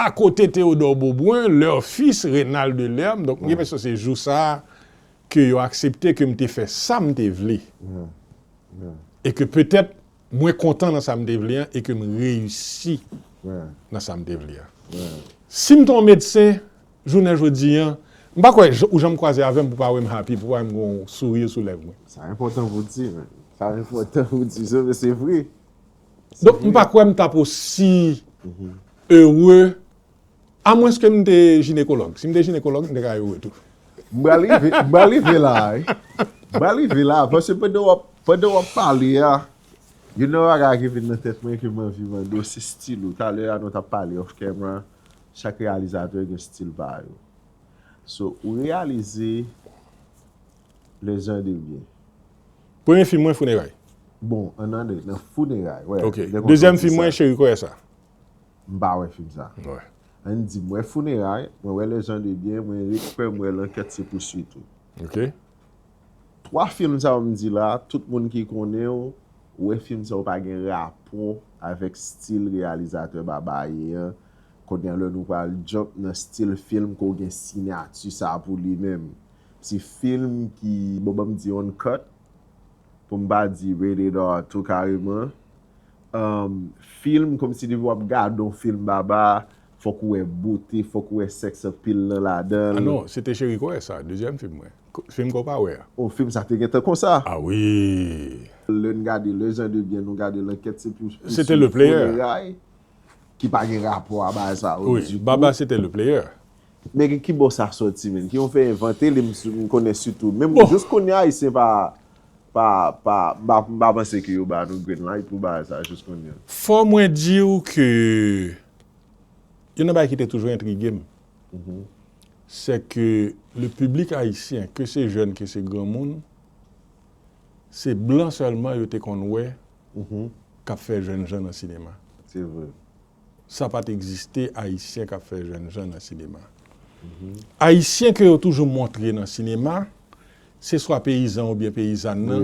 akote Théodore Beaubrun, leur fils, Renald Delerme, donk, m gen enpresyon se jou sa a ke yo aksepte ke m te fè sa m te vle. E ke petèt, mwen kontan nan sa m te vle an e ke m reyisi nan sa m te vle an. Si m te yon medsen, jounen jodi an, m pa kwè j-, ou janm kwaze avè m pou pa wè m happy, pou pa wè m gon souri sou lèv mwen. Sa enpòtan pou w di, man. Sa enpòtan pou w di, se, se vre. Donk, m pa kwè m t ap osi ere, amwens ke m te jinekològ. Si m te jinekològ, m te ka ere tou. M pral rive, m pral rive la a, wi. M pral rive la, paske pandan w ap, pandan w ap pale a, youn nan bagay ki vin nan tèt mwen ke m anvi mande w, se stil ou. Talè a, nou t ap pale off camera, chak reyalizatè gen stil pa yo. So, ou reyalize Les Gens de Bien. Premye fim mwen, Funeray. Bon, an anglè, nan Funeray, wè. Ok. Dezyèm fim mwen, Cheri Koyè Sa. M pa wè fim sa. Ann di, m wè Funeray, mwen wè Les Gens de Bien, mwen ret kwè m wè L'Enquête c'est poursuite tou. Ok. Twa fim sa yo m di la, tout moun ki konnen w, wè fim sa yo pa gen rapò avèk stil reyalizatè Baba ye an. Kounye a lè nou pral jump nan stil fim ke w gen siyati sa pou li menm. Se fim ki, bon, ban m di Uncut, pou m pa di rated R tou kareman. Um, fim, kòmsi depi w ap gade yon fim Baba, fòk ou wè bote, fòk ou wè sex appeal lan ladan l. Ah non, se te Cheri Koyè Sa, dezyèm fim mwen. Fim ke w pa wè a. Oh, fim sa te gentan konsa. Ah wi. Lè n gade Les Gens de Bien, nou gade L'Enquête c'est poursuite. Se te Le Player. Ki pa gen rapò a bagay sa yo. Wi, Baba se te Le Player. Men ki bò sa sòti, men? Ki yon fè envante li, m konnen sitou. Menm jis kounye a, Ayisyen pa, pa, pa, m pa, m pa panse ke yo ba nou green light pou bagay sa, jis kounye a. Fò mwen di w ke youn nan bagay ki te toujou entrige m, se ke le piblik ayisyen, ke se jèn, ke se granmoun, se blan sèlman yo te konn wè k ap fè jènjan nan sinema. Se vre. Sa pa t egziste Ayisyen k ap fè jènjan nan sinema. Ayisyen ke yo toujou montre nan sinema, se swa peyizan oubyen peyizàn nan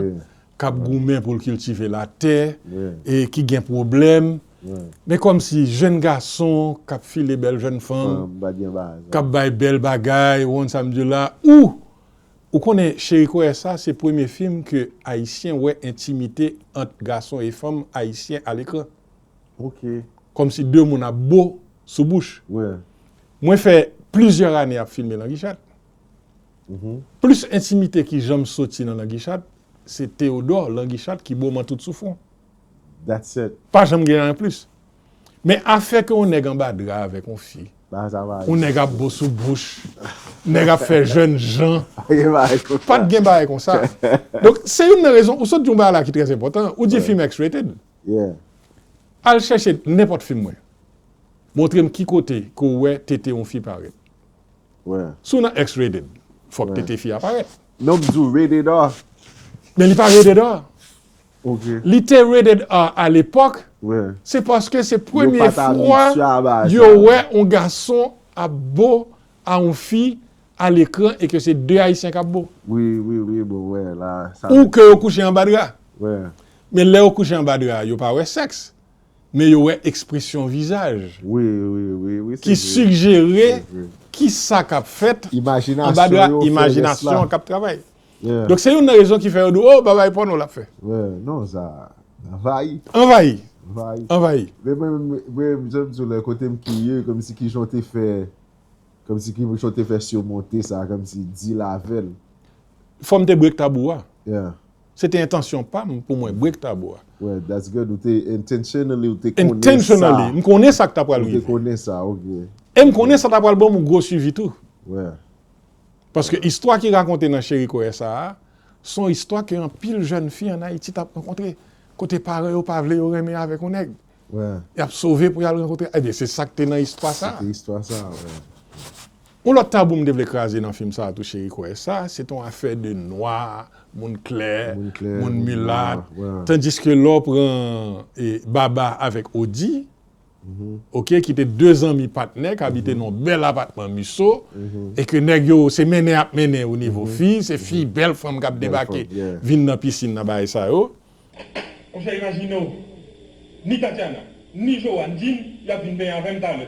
k ap goumen pou l kiltive latè, e ki gen pwoblèm. Men kòmsi jèn gason k ap file bèl jèn fanm, k ap bay bèl bagay, ou konn sa m di w la, ou, ou konnen Cheri Koyè Sa, se premye fim ke Ayisyen wè entimite ant gason e fanm ayisyen a lekran. Ok. Kòmsi de moun ap bo sou bouch. Wè. Mwen fè plizyè ane ap filme Langichat. Plis entimite ki janm soti nan Langichat, se Teyodò Langichat ki bo m an tout soufran. That's it. Pa janm gen anyen plis. Men afè ke yon nèg anba dra avèk yon fi, yon nèg ap bo sou bouch, nèg ap fè jènjan, pa t gen bagay konsa. Donk, se youn nan rezon, ou sot di yon bagay la ki trè enpòtan, ou di fim X-rated. Al chèche nenpòt fim mwen. Montre m ki kote ke w wè tete yon fi parèt. Si w nan X-rated, fòk tete fi a parèt. Non, m di w rated R. Men li pa rated R. Ok. Li te rated R a lepòk. Se paske se premye fwa yo wè yon gason ap bo a yon fi a lekran e ke se de Ayisyen k ap bo. Wi, wi, wi, bon, wè, la. Ou ke yo kouche anba dra. Men lè yo kouche anba dra, yo pa wè sèks. Men yo wè ekspresyon vizaj ki sigjere ki sa k ap fèt anba dra, imajinasyon an k ap travay. Donk, se youn nan rezon ki fè yo di w, o, Baba e pòno l ap fè. Non, sa anvayi. Anvayi. Anvayi. Men mwen, mwen, jan m di w la, kote m kirye, kòmsi kijan w te fè, kòmsi kijan w te fè simonte sa, kòmsi deal avè l. Fò m te break tabou a. Se te entansyon pa m pou mwen break tabou a. Well, that's good. Ou te intentionally, ou te konnen sa. Intentionally. M konnen sa k ta pral rive. Ou te konnen sa, ok. E m konnen sa ta pral ban m yon gwo swivi tou. Paske istwa ki rakonte nan Cheri Koyè Sa a, se yon istwa ke anpil jèn fi ann Ayiti t ap rankontre, kote paran yo pa vle yo renmen avèk yon nèg. Y ap sove pou y al rankontre. Ebyen, se sa k te nan istwa sa a. Se te istwa sa a, wi. Yon lòt tabou m te vle kraze nan fim sa a tou, Cheri Koyè Sa, se te yon afè de nwa, moun klè, moun milat. Tandiske lè w pran Baba avèk Odi, ok, ki te de zanmi patnè k abite nan yon bèl apatman Miso, e ke nèg yo, se mennen y ap mennen o nivo fi, se fi, bèl fanm k ap debake, vin nan pisin nan bagay sa yo. Monchè, imajine w, ni Tatiana, ni Joanne di m y ap vin benyen avè m talè.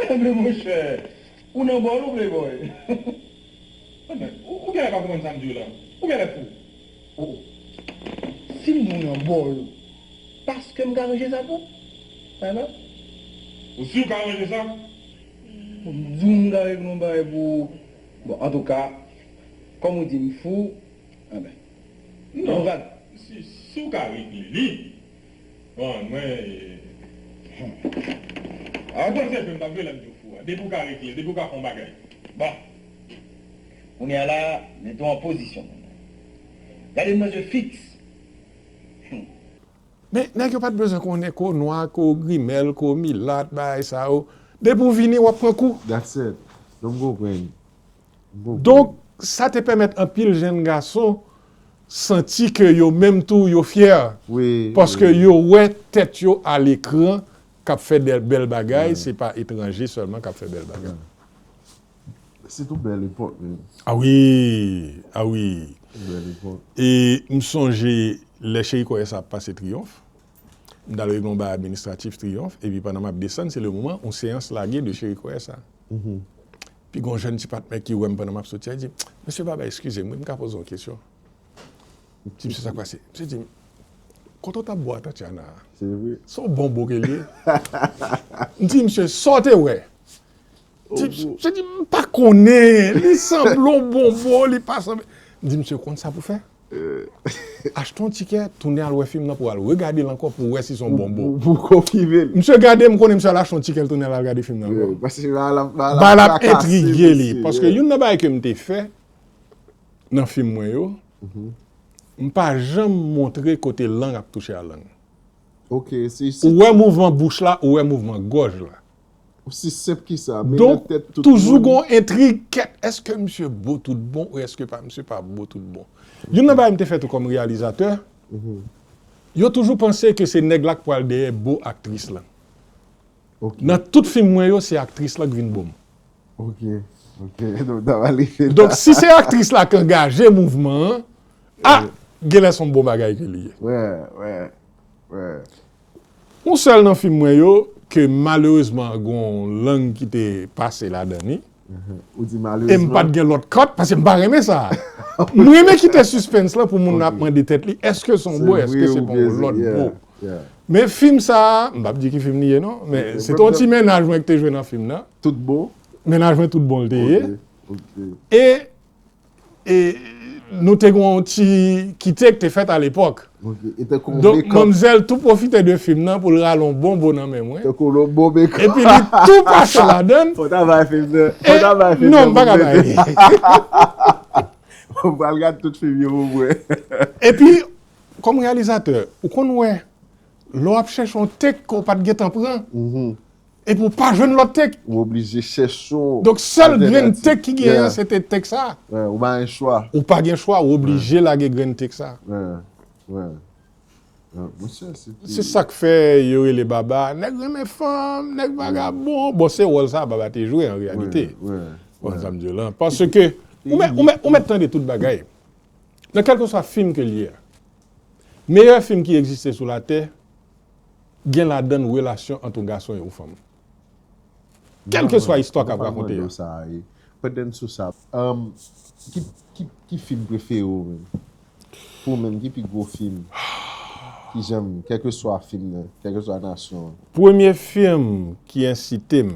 Men monchè, ou nan bòl ou, playboy? Ou, ou genlè pa konprann sa m di w la. Ou genlè fou. Oh, oh. Si m di w nan bòl ou, paske m ka ranje sa pou ou? Ou si w ka ranje sa? M di w m ka regle yon bagay pou ou. Bon, antouka, kòm ou di m fou, enben, non, si, si w ka regle li, bon, mwen, a, bon, se fè m t ap jwe lè m di w fou a. Depi w ka regle l, depi w ka fè yon bagay. Bon. Kounye a la, mete w an pozisyon. Gade m nan je fiks. Men nèg yo pa t bezwen konnen ko nwa, ko grimèl, ko milat, bagay sa yo. Depi w vini, w ap pran kou. That's it. Donk m konprann. M konprann. Donk, sa te pèmèt anpil jèn gason santi ke yo menm tou yo fyè. Wi. Paske yo wè tèt yo a lekran k ap fè bèl bagay, se pa etranje sèlman k ap fè bèl bagay. Se t on bèl epòk, men. A wi, a wi. Bèl epòk. E m sonje lè Cheri Kòyè sa ap pase Triyonf, m t al regle yon bagay administratif Triyonf, epi pandan m ap desann, se le moman yon seyans lage de Cheri Kòyè sa. Pi gon jèn ti patnè ki wè m pandan m ap soti a, li di, "Mesye Baba, eskize m, wi, m ka poze yon kesyon?" M di, "Mesye, sa k pase?" Misye di m, "Kote w t ap bwè a Tatiana a?" Se vre. Se yon bonbo ke l ye. M di, "Misye, sa w te wè?" Di, misye di, "M pa konnen, li sanble yon bonbo, li pa sanble." M di, "Misye, konn sa pou fè? Achte yon tikè, tounen al wè fim nan pou al regade l ankò pou wè si se yon bonbo." Pou konfime l. Misye gade m, konnen misye al achte yon tikè, l tounen al gade fim nan ankò. Paske ba l ap ba l ap entrige li. Paske youn nan bagay ke m te fè nan fim mwen yo, m pa janm montre kote lang ap touche a lang. Ok, se Ou wè mouvman bouch la, ou wè mouvman gòj la. Si senp ki sa. Donk, toujou gon entrig, kèt, èske misye bo tout bon ou èske pa misye pa bo tout bon? Youn nan bagay m te fè tou kòm reyalizatè, yo toujou panse ke se nèg la k pral dèyè bo aktris lan. Nan tout fim mwen yo, se aktris lan k vin bo m. Ok, ok. Donk, ta va rive la. Donk, si se aktris la k angaje mouvman an, a, genlè se yon bon bagay ke li ye. Wè, wè, wè. Yon sèl nan fim mwen yo, ke malerezman gon lang ki te pase ladan li. Ou di E m malerezman. pa t gen lòt kòt, paske m pa renmen sa. M renmen kite sispens lan pou moun nan ap mande tèt li, èske se yon bo, èske se pa yon lòt bo? Men fim sa a, m p ap di ki fim li ye non, men se te yon ti mennaj mwen ki te jwe nan fim nan. Tout bon? Mennaj mwen tout bon l te ye. Ok, ok. E, e nou te gen yon ti kite ki te fèt alepòk. Ok, e tankou yon Donk, make-up. Manmzèl tou pwofite de fim nan pou l rale yon bon bo nan men mwen. Tankou yon bon make-up. Epi li tou pase ladan l. Fò ta bay fim nan. E, Fò ta bay fim nan. Non, m pa ka bay li. Mwen pral gade tout fim yo pou mwen. Epi, kòm reyalizatè, ou konn wè, lè w ap chèche yon tek ke w pa t gentan pran, epi w pa jwenn lòt tek. Ou oblije chèche yon Donk, sèl grenn altènativ. Tek ki genyen, Yeah. se te tek sa. Wè, ou pa gen chwa. Ou pa gen chwa, ou oblije lage grenn tek sa. Wè, wè. Wè, monchè, se te- Se sa k fè yo rele Baba, nèg renmen fanm, nèg vagabon. Bon, se wòl sa Baba te jwe an reyalite. Wè, wè. Bon, sa m di w lan. Paske, ou mèt, ou mèt, ou mèt tande tout bagay. Nan kèlkeswa fim ke l ye a, meyè fim ki egziste sou latè, gen ladan l relasyon ant yon gason e yon fanm. Kèlkeswa istwa k ap rakonte a. Pandan sou sa, um, ki, ki, ki fim prefere w menm? Pou ou menm, ki pi gwo fim? Ki janm, kèlkeswa fim nan, kèlkeswa nasyon an. Premye fim ki ensite m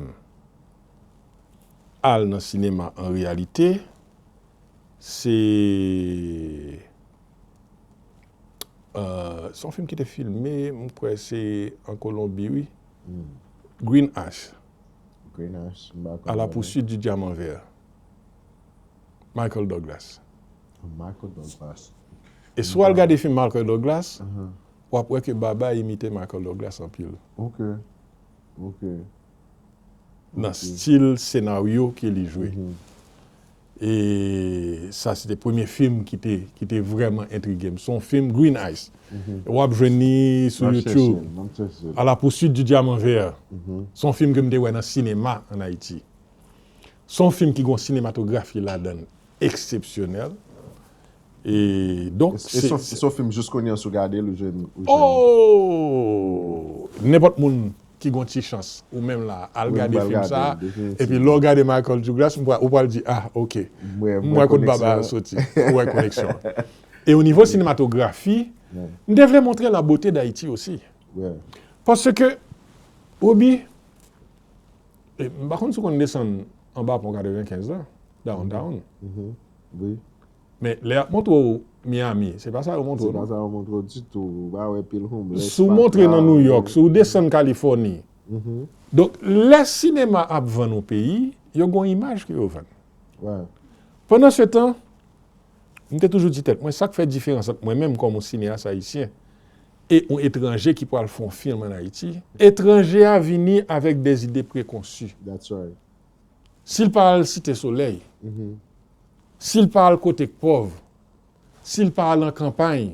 al nan sinema an reyalite, se, euh, se yon fim ki te filme, m kwè se an Kolonbi, wi. Green Ash. Green Ash, m pa konn. À la poursuite du diamant vert. Michael Douglas. Michael Douglas. E si w al gade fim Michael Douglas, w ap wè ke Baba imite Michael Douglas anpil. Ok. Ok. Nan stil senaryo ke li jwe. E sa se te premye fim ki te, ki te vrèman entrige m. Se yon fim Green Ash. W ap jwenn li sou YouTube. À la poursuite du diamant vert. Se yon fim ke m te wè nan sinema an Ayiti. Se yon fim ki gen yon sinematografi ladan l eksepsyonèl. E donk, E se, se yon fim jis kounye an si w gade l, ou jwenn, ou jwenn. Oh! Nenpòt moun ki gen yon ti chans, ou menm la, al gade fim sa, epi lè w gade Michael Douglas, ou pral di, ah, ok, m wè kot Baba a soti, ou wè koneksyon an. E o nivo sinematografi, m te vle montre la beauté d'Haïti osi. Paske, Roby, e, m pa konn si w konn desann anba pon katrevenkenz la, downtown. Men lè y ap montre w Miami, se pa sa yo montre w, non? Se pa sa yo montre w ditou. Ou pa wè pil homeless. Si w montre nan New York, si w desann Kalifòni. Donk, lè sinema ap vann yon peyi, yo gen yon imaj ke yo vann. Wè. Pandan se tan, m te toujou di tèt mwen, sa k fè diferans ant mwen menm kòm yon sineyas ayisyen e yon etranje ki pral fè yon fim ann Ayiti, etranje a vini avèk des idées préconçues. That's right. Si l pa al Site Solèy, si l pa al kote k pòv, si l pa al nan kanpay,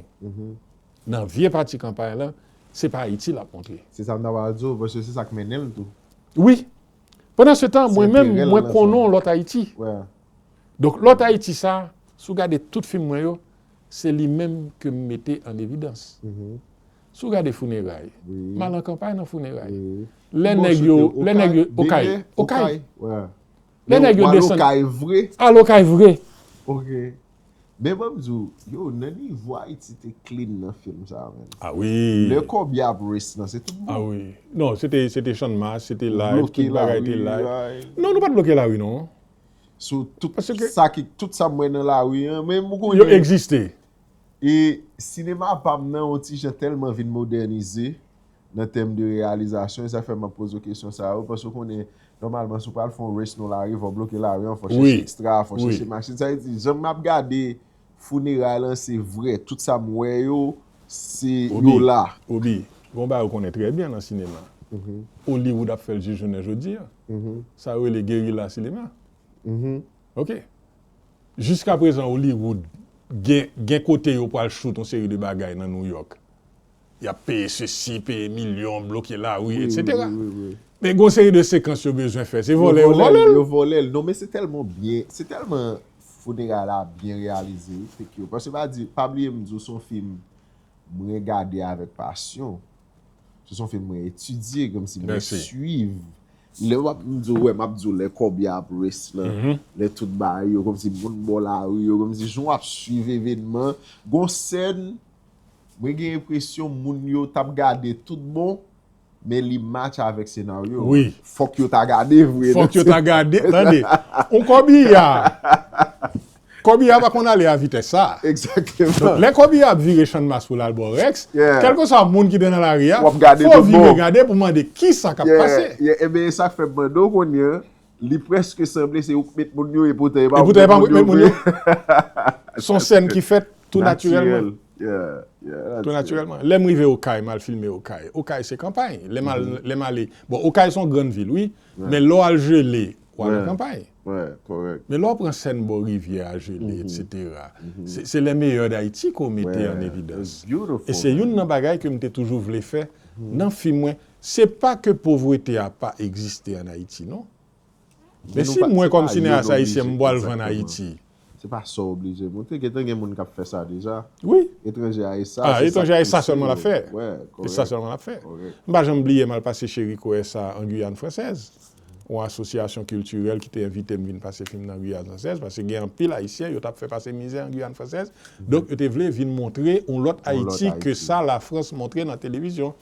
nan vye pati kanpay lan, se pa Ayiti l ap montre. Se sa m ta pral di w, paske se sa k mennen l tou. Wi. Pandan se tan, mwen menm, Enterè l mwen nan konnen sa. Yon lòt Ayiti. Ouais. Donk, lòt Ayiti sa, si w gade tout fim mwen yo, se li menm ke m mete an evidans. Si w gade Founeray, Wi. m al nan kanpay nan Founeray. Wi. Lè Bon, nèg se yo, te lè nèg yo, Okay, Okay, Benè, Okay. Ouais. Lè nèg yo desann. Okay vre. Al Okay vre. Ok. Men ban m di w, yo, nan nivo Ayiti te clean nan fim sa, men. Ah wi. Lè Kòbi ap race nan, se tout Ah bon. Wi. Non, se te, se te Chanmas, se te live, Bloke tout bagay te lari, live. Ay. Non, nou pa t bloke lari, non. So, tout Paske- sa ki, tout sa m wè nan lari an, men m Yo konnen. Egziste. E sinema pa m nan, yon ti jan tèlman vin modènize nan tèm de reyalizasyon, e sa fè m ap poze w kesyon sa yo, paske w konnen, nòmalman, si w pral fè yon race nan lari, fò w bloke lari an, fò w Wi. Chèche ekstra, fò w Wi. Chèche machin. Sa vle di, jan m ap gade Founeray lan, se vre, tout sa m wè yo, se Obi, yo la. Obi, gon bagay ou konnen trè byen nan sinema. Hollywood ap fè l jis jounen jodi a. Sa yo rele gerilla sinema. Ok. Jiska prezan, Hollywood gen, gen kote yo pral shoot yon seri de bagay nan New York. Y ap peye sesi, peye milyon, bloke lari, Wi, etsetera. Wi, wi, wi. Men gon seri de sekans yo bezwen fè. Se vòlè yo Yo vòlè l. Yo vòlè l. Non, men se tèlman byen, se tèlman Founeray la byen reyalize, thank you. Paske pa di, pa bliye m di w se yon fim mwen gade avèk pasyon. Se yon fim mwen etidye, kòmsi mwen Mèsi. Swiv. Lè w ap m di w, wè, m ap di w lè Kòbi ap race lan, lè tout bagay yo, kòmsi moun bò lari yo, kòmsi jan w ap swiv evènman, gon sèn, mwen gen enpresyon moun yo t ap gade tout bon, men li match avèk senaryo. Wi. Fòk yo ta gade vre. Fòk yo ta gade, tande. On kòbiya. Kòbiya pa konn ale a vitès sa. Egzakteman. Donk, lè kòbiya ap vire Channmas pou l al bò Rex, Yeah. kèlkeswa moun ki te nan lari a, W ap gade fò w tout vire bon. Gade pou mande ki sa k ap pase. Yeah, yeah, ebyen, e sa k fè m mande w kounye a, li prèske sanble se ou k met moun yo, e poutan e pa E ou k poutan e pa ou k met moun yo. Se yon sèn ki fèt tou natirèlman. Yeah, yeah, Tou natirèlman. Lè m rive Okay, m al filme Okay. Okay se kanpay. Lè m al, lè m ale, bon, Okay se yon grann vil, wi. Men lè w al Jele, w al nan Yeah. Kanpay. Ouais, correct. Men lè w pran sèn bò rivyè a Jele, etsetera, se, se les meilleurs d'Haïti ke w mete Ouais, an evidans. It's beautiful. E se youn nan bagay ke m te toujou vle fè nan fim mwen. Se pa ke povrete a pa egziste an Ayiti, non. Men si mwen, kòm sineyas ayisyen, m pral vann Ayiti. Se pa sa w oblije montre. Gentan gen moun k ap fè sa deja. Wi. Etranje a e sa. Ah, etranje a e sa sèlman l ap fè. Ouais, E sa sèlman l ap fè. Correct. M pa janm bliye, m al pase Chéri K O S A an Guyane Française. Yon asosyasyon kiltirèl ki te envite m vin pase fim nan Guyane Française, paske gen anpil Ayisyen yo t ap fè pase mizè an Guyane Française. Donk, yo te vle vin montre yon lòt Yon lòt Ayiti ke Ayiti. Sa Lafrans montre nan televizyon.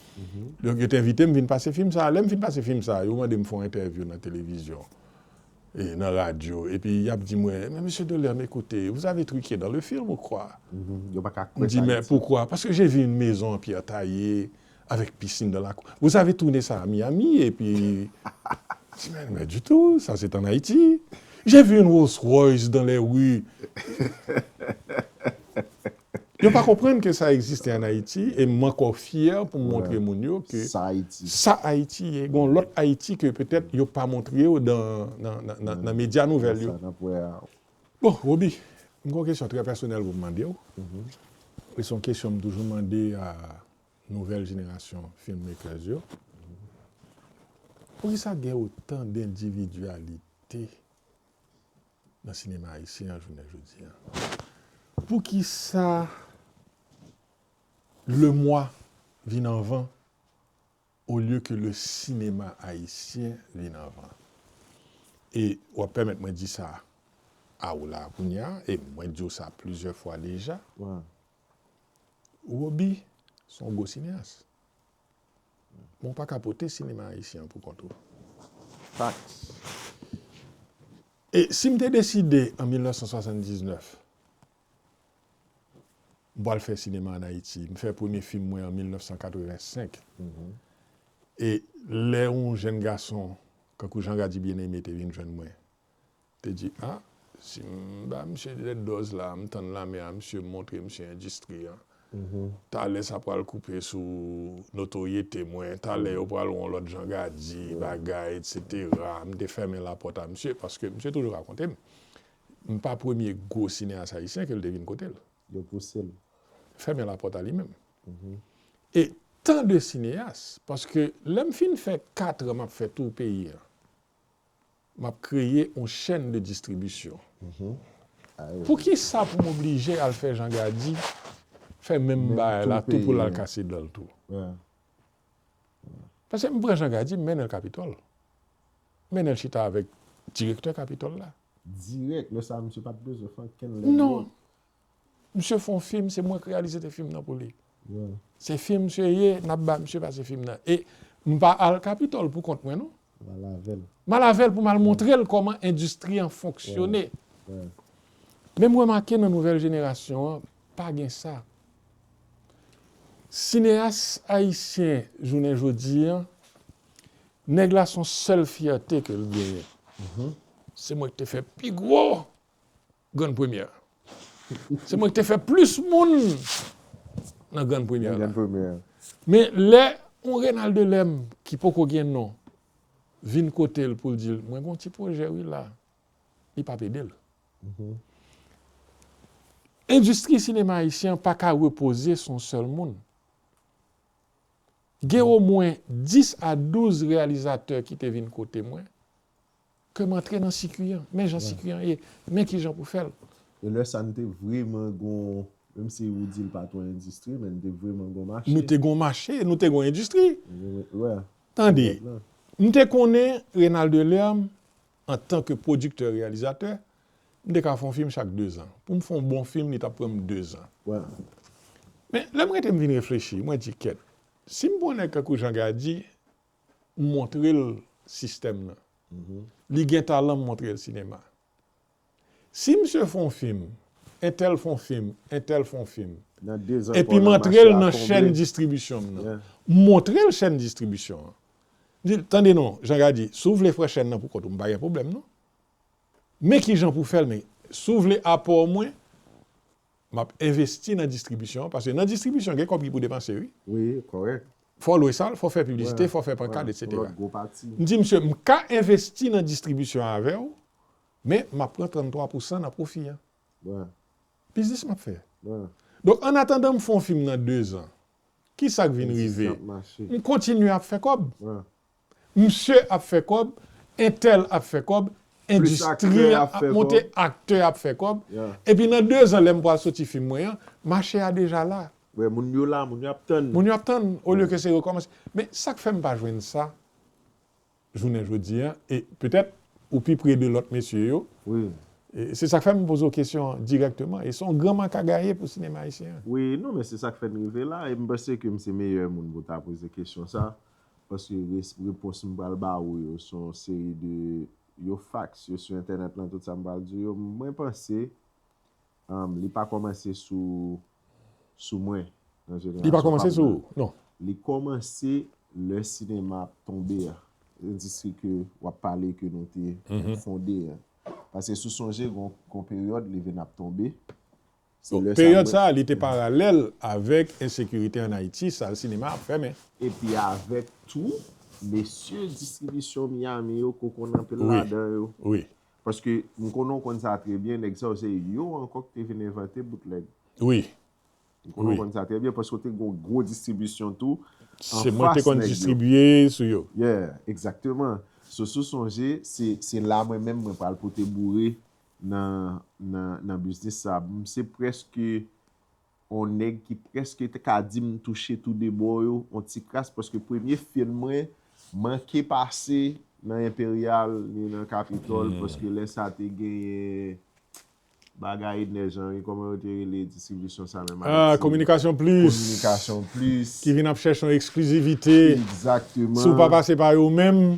Donk, yo te envite m vin pase fim sa. Lè m fin pase fim sa, yo mande m fè yon entèvyou nan televizyon, e nan radyo. Epi, y ap di mwen, "Mais monsieur Delerme, écoutez, vous avez truqué dans le film ou quoi?" Yo pa ka M kwè di, sa. "Mais pourquoi?" Parce que j'ai vu une maison en pierre taillée avec piscine dans la cour. Vous avez tourné ça à Miami, et puis, je dis, mais, mais du tout, ça c'est en Haïti. J'ai vu une Rolls Royce dans les rues. Yo pa konprann ke sa egziste an Ayiti, e m ankò fyè pou m montre moun yo ke Sa Ayiti. Sa Ayiti ye. Gon lòt Ayiti ke petèt yo pa montre yo nan, nan, nan, nan, nan medya nouvèl yo. Sa n ap wè a. Bon, Roby, m gon kesyon trè pèsonèl pou m mande w. E se yon kesyon m toujou mande a nouvèl jenerasyon filmmakers yo. Poukisa gen otan dendividyalite nan sinema ayisyen an jounen jodi a? Poukisa le moi vin anvan olye ke le sinema ayisyen vin anvan? E w ap pèmèt mwen di sa a ou la kounye a, e mwen di w sa plizyè fwa deja. Roby se yon gwo sineyas. Men w pa ka pote sinema ayisyen an pou kont ou. Facts. E si m te deside an mil nèf san swasanndiznèf, m pral fè sinema ann Ayiti, m fè premye fim mwen an mil nèf san katrevensenk. E lè yon jèn gason, kankou Jean Rady Bien-Aimé te vin jwenn mwen, te di, "Ah, Si m ba misye de dòz la, m tann lame a misye, m montre misye endistri an. Talè sa pral koupe sou notoryete mwen, talè yo pral wè yon lòt Jean Gady, bagay, etsetera. M te fèmen lapòt a misye, paske misye toujou rakonte m. M pa premye gwo sineyas ayisyen ke l te vin kote l. Yo pouse l. Fèmen lapòt a li menm. E tan de sineyas, paske lè m fin fè kat an m ap fè tou peyi an, m ap kreye yon chèn de distribisyon. Poukisa pou m oblije al fè Jean Gady fè menm bagay la tou pou l al kase dan l tou? Paske m pran Jean Gady, m mennen l Kapitòl. M mennen l chita avèk direktè Kapitòl la. Dirèk, lè sa a, misye pa t bezwen fè ankenn lègwòt. Non. Misye fè yon fim, se mwen k reyalize te fim nan pou li. Se fim misye ye, n ap ba misye pase fim nan. E m pa al Kapitòl pou kont mwen, non. M al avè l. M al avè l pou m al montre l kòman endistri an fonksyone. Men m remake nan nouvèl jenerasyon an, pa gen sa. Sineyas ayisyen jounen jodi an, nèg la se yon sèl fyète ke l genyen. Se mwen ki te fè pi gwo Grann Premyè. Se mwen ki te fè plis moun nan Grann Premyè la. Men lè yon Renald Delerme ki poko gen non vin kote l pou l di l, mwen gen yon ti pwojè wi la, li p ap ede l. Endistri sinema ayisyen an pa ka repoze sou yon sèl moun. Gen omwen dis a douz reyalizatè ki te vin kote mwen, ke m antre nan sikui an. Men jan sikui an ye, men kijan pou fè l. E lè sa a, n te vrèman gon, menm si ou di l pa t yon endistri, men n te vrèman gon mache. Nou te gon mache, nou te gon endistri. Tande, m te konnen Renald Delerme antanke pwodiktè, reyalizatè, m te ka fè yon fim chak dezan. Pou m fè yon bon fim, li t ap pran m dezan. Men lè m rete m vin reflechi, mwen di, kèt, si m pran yon nèg tankou Jean Gady, m montre l sistèm nan. Li gen talan, m montre l sinema. Si misye fè yon fim, entèl fè yon fim, entèl fè yon fim, epi m antre l nan chèn distribisyon m nan, m montre l chèn distribisyon an. M di l, tande non, Jean Gady, si w vle fè chèn nan pou kont ou, m pa gen pwoblèm non. Men kijan pou w fè l, men si w vle apò mwen, m ap envesti nan distribisyon an, paske nan distribisyon, gen kòb ki pou depanse, wi. Wi, kòrèk. Fò w lwe sal, fò w fè piblisite, fò w fè pankat, etsetera. M di, misye, m ka envesti nan distribisyon avè w, men m ap pran tranntwa pousan nan pwofi an. Biznis m ap fè. Donk, annatandan m fè yon fim nan dezan, ki sa k vin rive? M kontinye ap fè kòb. Misye ap fè kòb, entèl ap fè kòb, endistri an ap monte, aktè ap fè kòb. Epi nan dezan, lè m pral soti fim mwen an, mache a deja la. Moun yo la, moun yo ap tann. Moun yo ap tann, olye ke se rekòmanse. Men sa k fè m pa jwenn sa, jounen jodi a, e petèt ou pi pre de lòt mesye yo. E se sa k fè m poze w kesyon an dirèkteman. E se yon gran makagaye pou sinema ayisyen an. Wi, non, men se sa k fè n rive la. E m panse ke m se meyè moun pou ta poze kesyon sa. Paske res-, repons m pral ba ou yo, se yon seri de, yo facts, yo sou entènèt lan, tout sa m pral di w yo. Mwen panse, um, li pa kòmanse sou, sou mwen, nan jenerasyon pa m nan. Li pa kòmanse sou ou, non. Li kòmanse lè sinema ap tonbe a. Endistri ke w ap pale ke nou te fonde a. Paske si w sonje, gon, gon peryòd, li vin ap tonbe. Peryòd sa a, li te paralèl avèk ensekirite ann Ayiti, sal sinema ap fèmen. Epi avèk tou, mesye distribisyon Miami yo, ke w konn anpil ladan yo. Paske m konnen w konn sa trè byen, nèg sa yo se yo ankò ki te vin envante boutlèg. Wi. M konnen w konn sa trè byen, paske w te gen yon gwo distribisyon tou. Se mwen ki te konn distribiye sou yo. Yeah, egzakteman. So, si w sonje, se, se la mwen menm mwen pral pote boure nan, nan, nan biznis sa. M se prèske yon nèg ki prèske te ka di m touche tou de bò yo, yon ti kras, paske premye fim mwen manke pase nan Enperyal ni nan Kapitòl, paske lè sa te genyen bagay Edner Jean, wi, kòman yo te rele distribisyon sa menm Ayiti? Kominikasyon Plis. Kominikasyon Plis. Ki vin ap chèche yon eksklizivite. Egzakteman. Si w pa pase pa yo menm,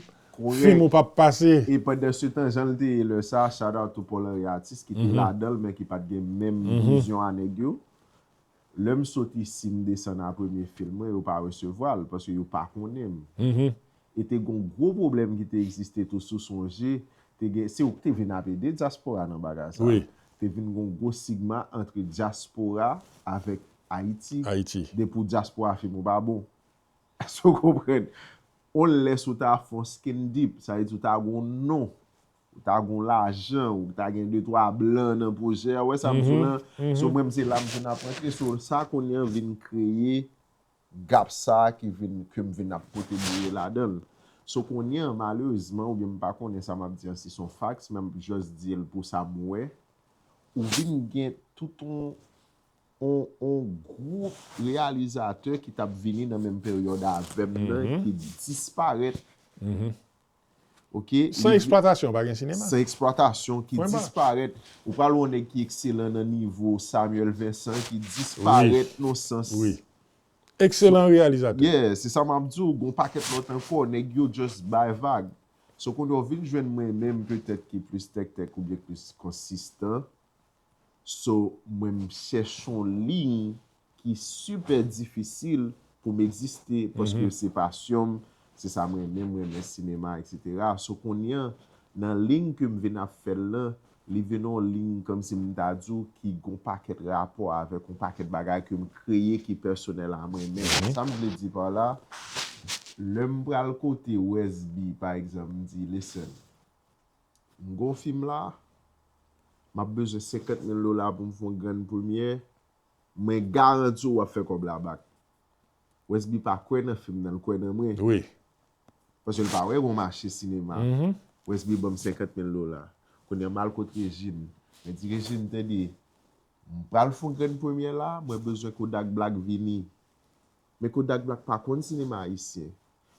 fim ou p ap pase. E pandan se tan, jan l te ye lè sa, shout out to Paul Henri Artiste, ki te ladan l, men ki pa t gen menm vizyon a nèg yo. Lè m sot isi, m desann a premye fim mwen, yo pa resevwa l, paske yo pa konnen m. E te gon gwo pwoblèm ki te egziste tou, si w sonje, te gen, se ou ki te vin ap ede dyaspora nan bagay sa. Wi. Te vin gon gwo stigma antre dyaspora avèk Ayiti. Ayiti. Depi w dyaspora, fim ou pa bon. Èske w konprann? On lè si w ta fè on skin deep, sa vle di w ta gon non, ou ta gon lajan, ou ta gen de twa blan nan pwojè a, ou wè sa m di w lan? So, mwen, m se la m vin ap rantre. So, sa kounye an vin kreye gap sa a ki vin, ke m vin ap pote bouye ladan l. So, kounye an, malerezman, oubyen m pa konnen sa m ap di an si se on facts, men m ap just di l pou sa m wè. Ou vin gen tout on, on, on gwoup reyalizatè ki t ap vini nan menm peryòd avè m nan, ki disparèt. Ok? San eksplwatasyon, pa gen sinema. San eksplwatasyon, ki disparèt. Ou pral wè on nèg ki ekselan nan nivo Samuel Vincent, ki disparèt nan sans. Wi. Ekselan reyalizatè. Yeah, se sa m ap di w, gon pakèt lòt ankò, nèg yo just bay vag. So, kounye a w vin jwenn mwen menm, petèt ki plis tèktèk oubyen plis konsistan. So, mwen, m chèche on liy ki sipè difisil pou m egziste, paske se pasyon m, se sa m renmen, m renmen sinema, etsetera. So, kounye a, nan liy ke m vin ap fè l lan, li vin on liy kòmsi m ta di w ki gon pakèt rapò avèk on pakèt bagay ke m kreye ki pèsonèl a mwen menm. Sa m vle di pa la, lè m pral kote Wes B, pa egzanp, m di, listen, m gon fim la, m ap bezwen senkant mil dola pou m fè on grenn premyè, mwen garanti w w ap fè kòb la back. Wes B pa kwè nan fim nan, l kwè nan mwen. Wi. Paske l pa wè gon mache sinema. Wes B ban m senkant mil dola. Kounye a m al kot Regine. Mwen di Regine, tande, m pral fè on grenn premyè la, mwen bezwen Kodak Black vini. Men Kodak Black pa konn sinema ayisyen.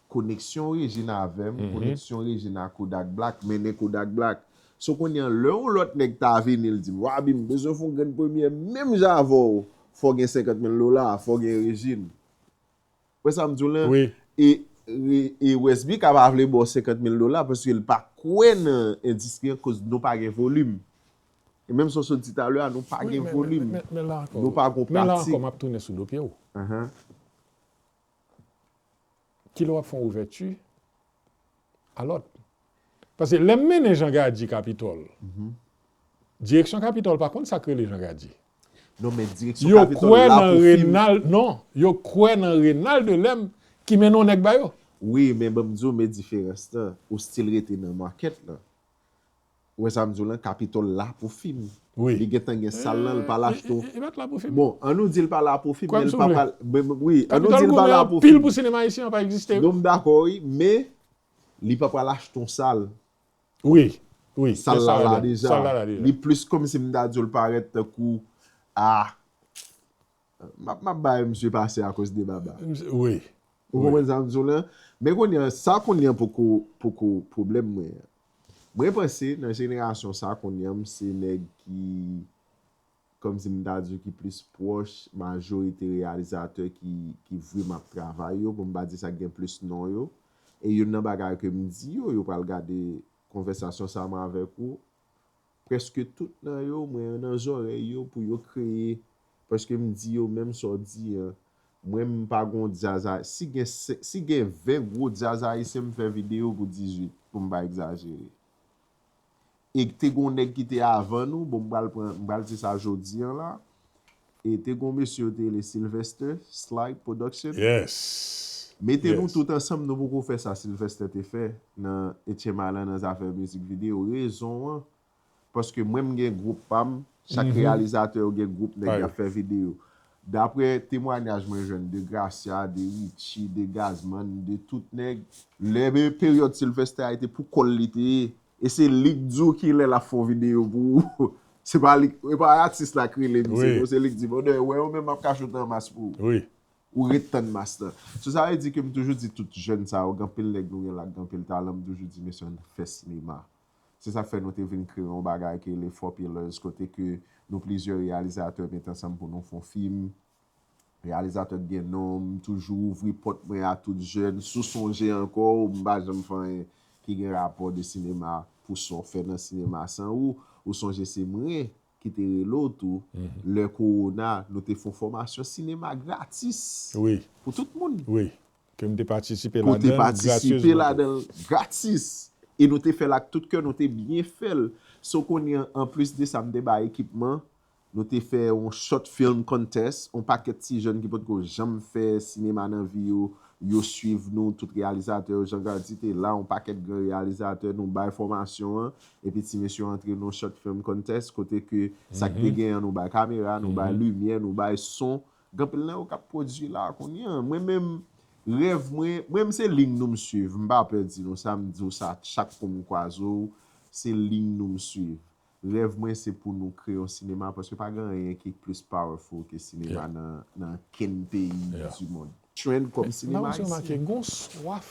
Koneksyon Regine avè m, koneksyon Regine ak Kodak Black mennen Kodak Black. So kounye a, lè yon lòt nèg ta vini, l di m, Waby, m bezwen fè on grenn premyè menm jan avè w, fò w gen senkant mil dola, fò w gen Regine. Wè sa m di w lan? Wi. E, e, e Wes B ka pa vle ba w senkant mil dola paske l pa kwè nan endistri an koz nou pa gen volim. E menm jan w sot di talè a, nou pa gen volim. Men, men, men la ankò, nou pa gon pratik. Men la ankò, m ap tounen sou do pye w. Kilè w ap fè yon ouvèti a lòt? Paske lè m mennen Jean Gady Kapitòl, direksyon Kapitòl pa konn sa k rele Jean Gady. Non, men direksyon Kapitòl la pou fim. Yo kwè nan Renald, non, yo kwè nan Renald Delem ki mennen yon nèg ba yo. Wi, men ban m di w, men diferans lan, ou still rete nan market lan. Ou wè sa m di w lan, Kapitòl la pou fim. Wi. Li gentan gen sal lan, li pa al achte yon. Li pa t la pou fim. Bon, an nou di l pa la pou fim, men li pa pral, wi, an nou di l pa la pou fim. Kapitòl goumen anpil pou sinema ayisyen an, pa egziste. Non, m dakò, wi, men li pa pral achte yon sal. Wi, wi, sal la la deja. Sal la la deja. Li plis kòmsi m ta di w l parèt tankou, ah, m ap, m ap bay misye pase akoz de baba. Wi. Ou konprann sa m di w lan? Men kounye a, sa kounye a poko, poko pwoblèm mwen an. Mwen panse nan jenerasyon sa kounye a, m se nèg ki, kòmsi m ta di w, ki plis pwòch majorite reyalizatè ki, ki vrèman ap travay yo, pou m pa di sa k gen plis non yo. E youn nan bagay ke m di yo, yo pral gade konvèsasyon sa mwen avèk ou, prèske tout nan yo, mwen nan zòrèy yo pou yo kreye, paske m di yo menm sa w di an, mwen m pa gon djaz a, si gen se-, si gen ven gwo djaz ayisyen, m fè videyo pou dizuit, pou m pa egzajere. E te gon nèg ki te avan nou, bon, m pral pran, m pral di sa jodi an la, e te gon mesye yo te rele Sylvester, Sly Production. Yes. Mete nou tout ansanm, nou poko fè sa Sylvester te fè nan Etchen Malan nan zafè mizik videyo. Rezon an, paske mwen m gen gwoup pa m, chak reyalizatè yo gen gwoup nèg y ap fè videyo. Daprè temwanyaj mwen jwenn de Gracia, de Richie, de Gazman, de tout nèg, lè peryòd Sylvester a te pou kò l li te ye. E se li k di w kilè l ap fè yon videyo pou ou. Se pa li, e pa atis la k rele misye, non, se li k di, brother, wè yo menm ap kache w nan mas pou ou. Ou ret tann mas lan. So, sa vle di ke m toujou di tout jèn sa yo, gen anpil nèg nou gen la, gen anpil talan, m toujou di, mesye, ann fè sinema. Se sa k fè nou te vin kreye yon bagay ki rele Four Pillars, kote ke nou plizyè reyalizatè met ansanm pou nou fè yon fim. Reyalizatè k gen non, m toujou ouvri pòt mwen a tout jèn. Si w sonje ankò, m pa janm fè anyen ki gen rapò de sinema pou sa w fè nan sinema san ou. Ou sonje se mwen ki te rele w tou, lè kowona, nou te fè yon fòmasyon sinema gratis pou tout moun. Wi. Ke m te patisipe ladan l gratis. Ke w te patisipe ladan l gratis. E nou te fè l ak tout kè, nou te byen fè l. So kounye a, anplis de sa, m te bay ekipman, nou te fè yon short film contest, yon pakèt ti jèn ki potko janm fè sinema nan vi yo, yo swiv nou, tout reyalizatè yo, Jean Gardy te la, yon pakèt gran reyalizatè, nou bay fòmasyon an, epi ti mesye yo antre nan yon short film contest, kote ke sa k te genyen, nou bay kamera, nou bay limyè, nou bay son, gen anpil nan yo k ap pwodui la kounye a. Mwen menm, rèv mwen, mwen menm se liy nou m swiv, m pa pè di nou sa, m di w sa chak kou m kwaze w, se liy nou m swiv. Rèv mwen se pou nou kreye yon sinema, paske pa gen anyen ki plis powerful ke sinema nan, nan kenn peyi du monde. Trend kòm sinema ayisyen. Gon swaf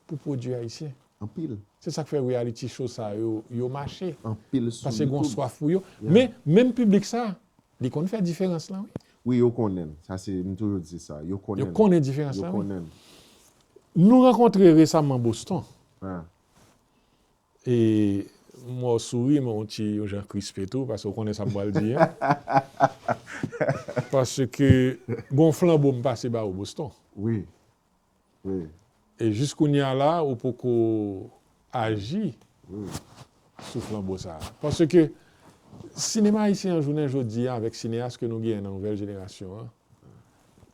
pou pwodui ayisyen. Anpil. Se sa k fè reality show sa yo, yo mache. Anpil sou YouTube. Paske gon swaf pou yo. Men, menm piblik sa, li konn fè diferans lan, wi. Wi, yo konnen. Sa se, m toujou di sa. Yo konnen. Yo konnen diferans lan, wi. Nou rankontre resaman Boston. E m wè w souri, men w ti yon jan krispe tou, paske w konnen sa m pral di an. Paske gon flanbo m pase ba ou Boston. Wi. Wi. E jis kounye a la, ou poko aji sou flanbo sa a. Paske sinema ayisyen an jounen jodi a, avèk sineyas ke nou genyen nan nouvèl jenerasyon an,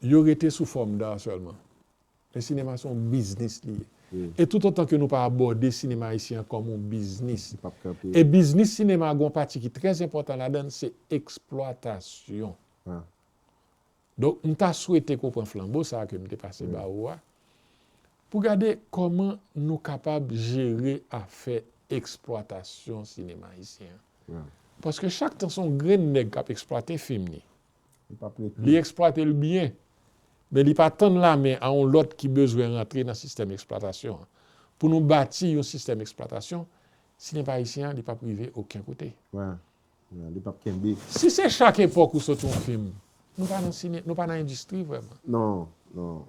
yo rete sou fòm da sèlman. Men sinema se yon biznis li ye. E toutotan ke nou pa abòde sinema ayisyen an kòm yon biznis. E biznis sinema gen yon pati ki trè enpòtan ladan l, se eksplwatasyon. Donk, m ta swete ke w pran flanbo sa a ke m te pase ba ou a, pou gade kòman nou kapab jere afè eksplwatasyon sinema ayisyen an. Paske chak tan se yon grenn nèg k ap eksplwate fim li. Li eksplwate l byen, men li pa tann lamen a yon lòt ki bezwen rantre nan sistèm eksplwatasyon an. Pou nou bati yon sistèm eksplwatasyon, sinema ayisyen an, li p ap rive okenn kote. Li p ap kenbe. Si se chak epòk ou sot yon fim, nou pa nan sine, nou pa nan endistri vrèman. Non, non.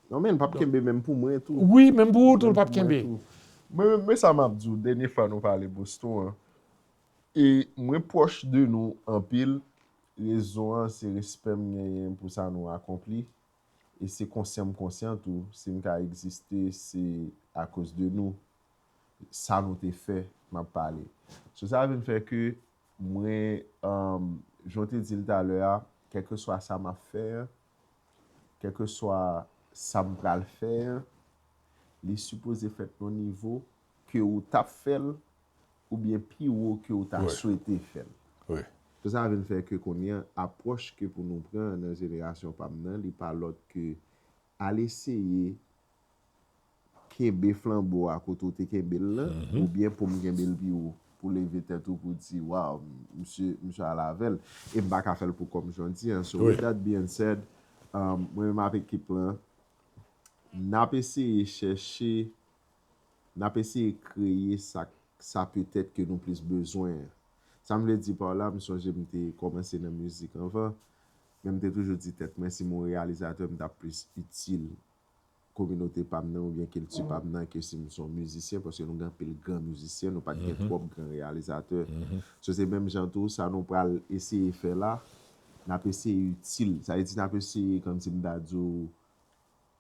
Non, men l p ap kenbe menm pou mwen tou. Wi, menm pou ou tou, l p ap kenbe. Mwen, men sa m ap di w, dènye fwa nou pale Boston an, e mwen pwòch de nou anpil, rezon an se respè m genyen pou sa nou akonpli, e se konsyan m konsyan tou, si m ka egziste, se akoz de nou, sa nou te fè, m ap pale. So sa vin fè ke mwen, um, jan w te di l talè a, kèlkeswa sa m ap fè an, kèlkeswa sa m pral fè an, li sipoze fèt nan nivo ke ou t ap fè l, oubyen pi wo ke ou ta swete fè l. So sa vin fè ke kounye a, apwòch ke pou nou pran nan jenerasyon pa m nan, li pa lòt ke al eseye kenbe flanbo a kote w te kenbe l lan, oubyen pou m kenbe l pi wo, pou leve tèt ou pou di, waw, misye, misye al avè l. E m pa ka fè l pou kò m jan di an. So, with that being said, um, mwen menm avèk ekip lan, n ap eseye chèche, n ap eseye kreye sa, sa petèt ke nou plis bezwen an. Sa m vle di pa w la, m sonje m te kòmanse nan mizik anvan, men m te toujou di tèt mwen, si m yon reyalizatè, m t ap plis itil kominote pa m nan oubyen kilti pa m nan ke si m se yon mizisyen, paske nou gen anpil gran mizisyen, nou pa t gen twòp gran reyalizatè. So, se menm jan tou, sa nou pral eseye fè la, n ap eseye itil. Sa vle di, n ap eseye, kòmsi m ta di w,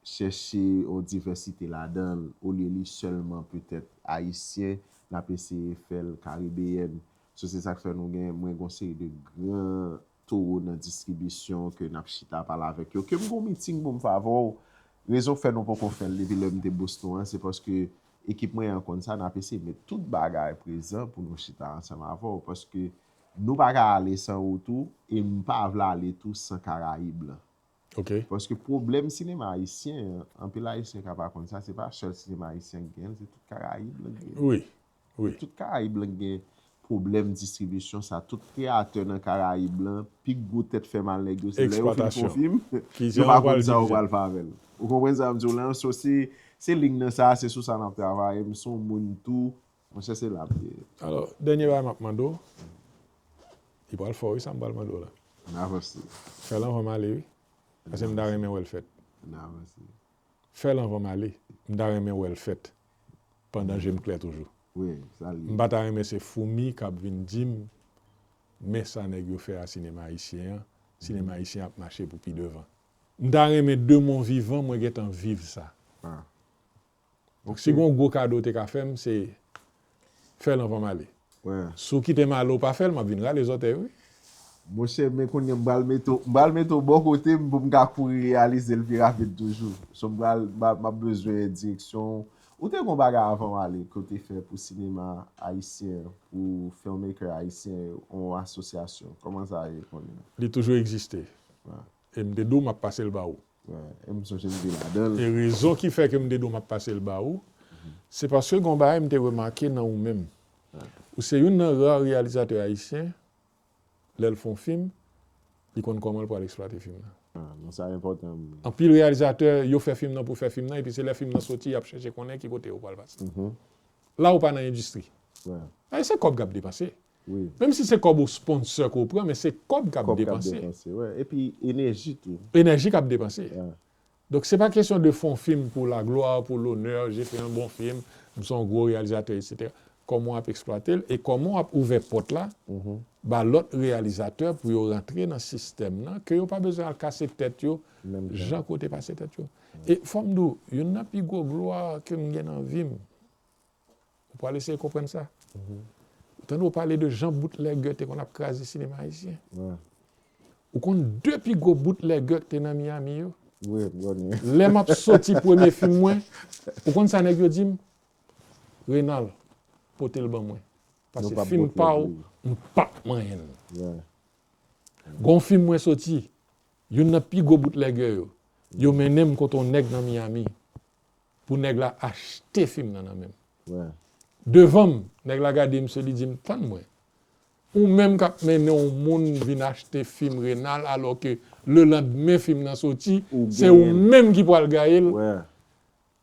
chèche yon divèsite ladan l, olye li sèlman petèt ayisyen, n ap eseye fè l karibeyèn. So, se sa k fè nou gen, mwen gen yon seri de gran towo nan distribisyon ke n ap chita pale avèk yo. Ke m gen yon meeting pou m fè avè w. Rezon k fè nou poko fè l depi lè m te Boston an, se paske ekip mwen an konn sa, n ap eseye met tout bagay prezan pou nou chita ansanm avè w, paske nou pa ka ale san ou tou, e m pa vle ale tou san Karayib lan. Paske pwoblèm sinema ayisyen an, anpil ayisyen ka pa konn sa, se pa sèl sinema ayisyen ki genyen l, se tout Karayib lan ki genyen l. Wi, wi. Tout Karayib lan gen pwoblèm distribisyon sa. Tout kreyatè nan Karayib lan, pi gwo tèt fè mal nèg yo, se lè yo fin fè yon fim, yo pa konn sa yo pral fè avè l. Ou konprann sa m di w lan? So, se, se liy nan sa, se sou sa n ap travay. M se yon moun tou, monchè, se la m ye. Alò, dènye bagay m ap mande w, li pral fò wi, sa m pral mande w la. N avanse. Fè l anvan m ale wi. Paske m ta renmen wè l fèt. N avanse. Fè l anvan m ale. M ta renmen wè l fèt. Pandan je m klè toujou. Wi, sa l ye. M pa ta renmen se foumi k ap vin di m, men sa nèg yo fè a sinema ayisyen an, sinema ayisyen ap mache pou pi devan. M ta renmen de mon vivan, mwen gentan viv sa. Ah. Si gen yon gwo kado w te ka fè m, se fè l anvan m ale. Si w kite m ale, w pa fè l, m ap vin rale zòtèy, wi. Monchè, men kounye a m pral mete w, m pral mete w bò kote m pou m ka kouri reyalize l pi rapid toujou. So, m pral, m ap, m ap bezwen direksyon w. Ou te gen yon bagay avan w ale ke w te fè pou sinema ayisyen, pou filmmaker ayisyen, yon asosyasyon. Kòman sa ye kounye a? Li toujou egziste. E m te di w m ap pase l ba ou. E m sonje m te ladan l. E rezon ki fè ke m te di w m ap pase l ba ou, se paske gen yon bagay m te remake nan ou menm. Ou se youn nan ra reyalizatè ayisyen, lè l fè yon fim, li konn kòman l pral eksplwate fim nan. Non, sa enpòtan. Anpil reyalizatè, yo fè fim nan pou fè fim nan, epi se lè fim nan soti, y ap chèche konnen ki kote yo pral pase. La ou pa nan endistri. E se kòb k ap depanse. Menm si se kòb ou sponsor ke w pran, men se kòb k ap depanse. Epi enèji tou. Enèji k ap depanse. Donk, se pa kesyon de fè yon fim pou laglwa, pou lonè, j'ai fait un bon film, m se yon gwo reyalizatè, etsetera. Kòman w ap eksplwate l e kòman w ap ouvè pòt la ba lòt reyalizatè pou yo rantre nan sistèm nan, ke yo pa bezwen al kase tèt yo jan ke w te pase tèt yo. E fò m di w, youn nan pi gwo glwa ke m gen nan vi m, ou pral eseye konprann sa. Ou tande w pale de jan boutlègè te konn ap kraze sinema ayisyen. Ou konn de pi gwo boutlègè k te nan Miami yo? Lè m ap soti premye fim mwen, ou konn sa nèg yo di m? Renal, pote l ban mwen. Paske fim pa w, m p ap manyen l. Gon fim mwen soti, youn nan pi gwo boutlègè yo, yo mennen m kote yon nèg nan Miami pou nèg la achte fim nan nan men m. Devan m, nèg la gade misye, li di m, tann mwen. Ou menm k ap mennen yon moun vin achte fim Renal, alò ke lelandmen fim nan soti, se ou menm ki pral gaye l.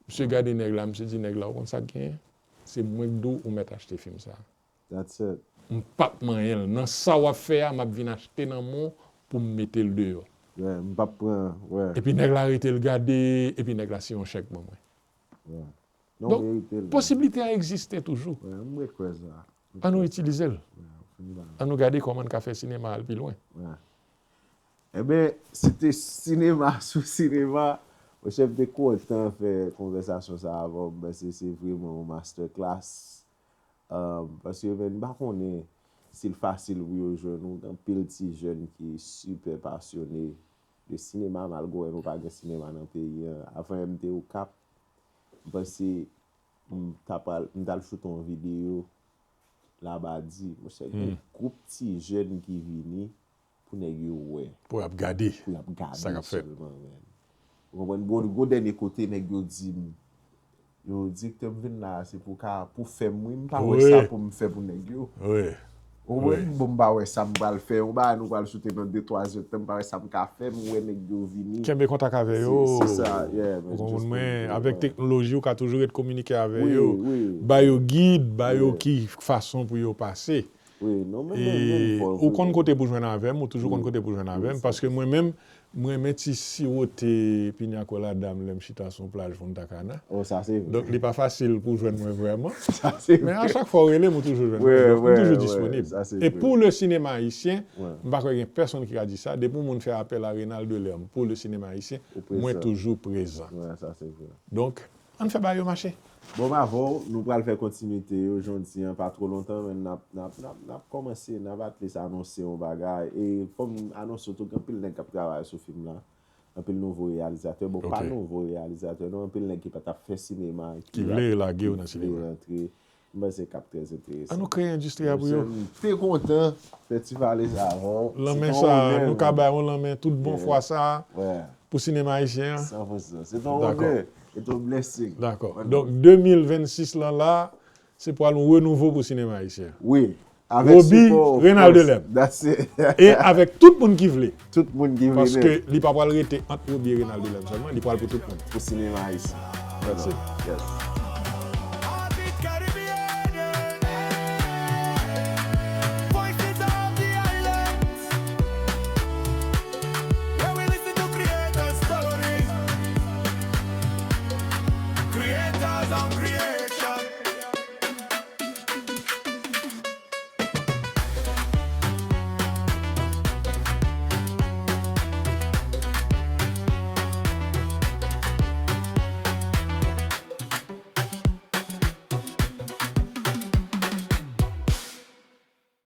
Misye gade nèg la, misye di nèg la, ou konn sa k genyen? Se mwen k di w ou mèt achte fim sa. M p ap manyen l. Nan sa w ap fè a, m ap vin achte nan men w pou m mete l deyò. Epi nèg la rete l gade, epi nèg la siyen yon chèk ban mwen. Donk, posiblite a egziste toujou. Ann nou itilize l. Ann nou gade kòman n ka fè sinema al pi lwen. Ebyen, se te sinema sou sinema. Monchè, m te kontan fè konvèsasyon sa a avè w. M panse se vrèman yon masterclass. Paske, men, m pa konnen si l fasil pou yo jwenn ou. Gen anpil ti jèn ki sipè pasyone de sinema, malgre nou pa gen sinema nan peyi a. Avan yè m te Okap, m panse m ta pral, m t al choute yon videyo Labadi. Monchè, gen gwoup ti jèn ki vini pou nèg yo wè. Pou y ap gade. Pou y ap gade sèlman, men. Ou konprann? Bon, gon dènye kote nèg yo di m, yo, direktè, m vin la a, se pou ka, pou fè m, wi, m pa wè sa pou m fè pou nèg yo. Ou konprann? Bon, m pa wè sa m pral fè. Yon bagay nou pral choute nan de twa zè tan, m pa wè sa m ka fè, m wè nèg yo vini. Kenbe kontak avè yo. Se sa, yeah, man. Ou konprann mwen, avèk teknoloji, ou ka toujou ret kominike avè yo. Ba yo gid, ba yo ki fason pou yo pase. Ou konn kote pou jwenn avè m, ou toujou konn kote pou jwenn avè m, paske mwen menm, m renmen ti siwote piña colada m lè m chita sou yon plaj Punta Cana. Donk, li pa fasil pou jwenn mwen vrèman. Men a chak fwa w rele m, ou toujou jwenn mwen. Donk, m toujou disponib. E pou le sinema ayisyen, m pa kwè gen pèsonn ki ka di sa, depi yon moun fè apèl a Renal Delerme pou le sinema ayisyen, mwen toujou prezan. Donk, ann fè bagay yo mache. Bon, m avè w, nou pral fè kontinite yo jodi an, pa twò lontan, men n ap, n ap, n ap, n ap kòmanse, n ap at least anonse yon bagay. E fò m anonse w tou, gen anpil nèg k ap travay sou fim lan. Anpil nouvo reyalizatè. Bon, pa nouvo reyalizatè, non, anpil nèg ki pa t ap fè sinema, ki vle lage yo nan sinema. M panse k ap trè enteresan. Ann nou kreye endistri a pou yo. M te kontan fè ti pale sa avè w. Lanmen sa, nou ka bay yon lanmen tout bon fwa sa a pou sinema ayisyen an. San pou san. Se t yon onè. Se t yon blessing. Dakò. Donk, de mil vennsis lan la, se pral yon renouvo pou sinema ayisyen an. Wi. Avèk sipò Roby, Renal Delerme. E avèk tout moun ki vle. Tout moun ki vle. Paske li pa pral rete ant Roby e Renal Delerme sèlman, li pral pou tout moun. Pou sinema ayisyen. That's it. Yes.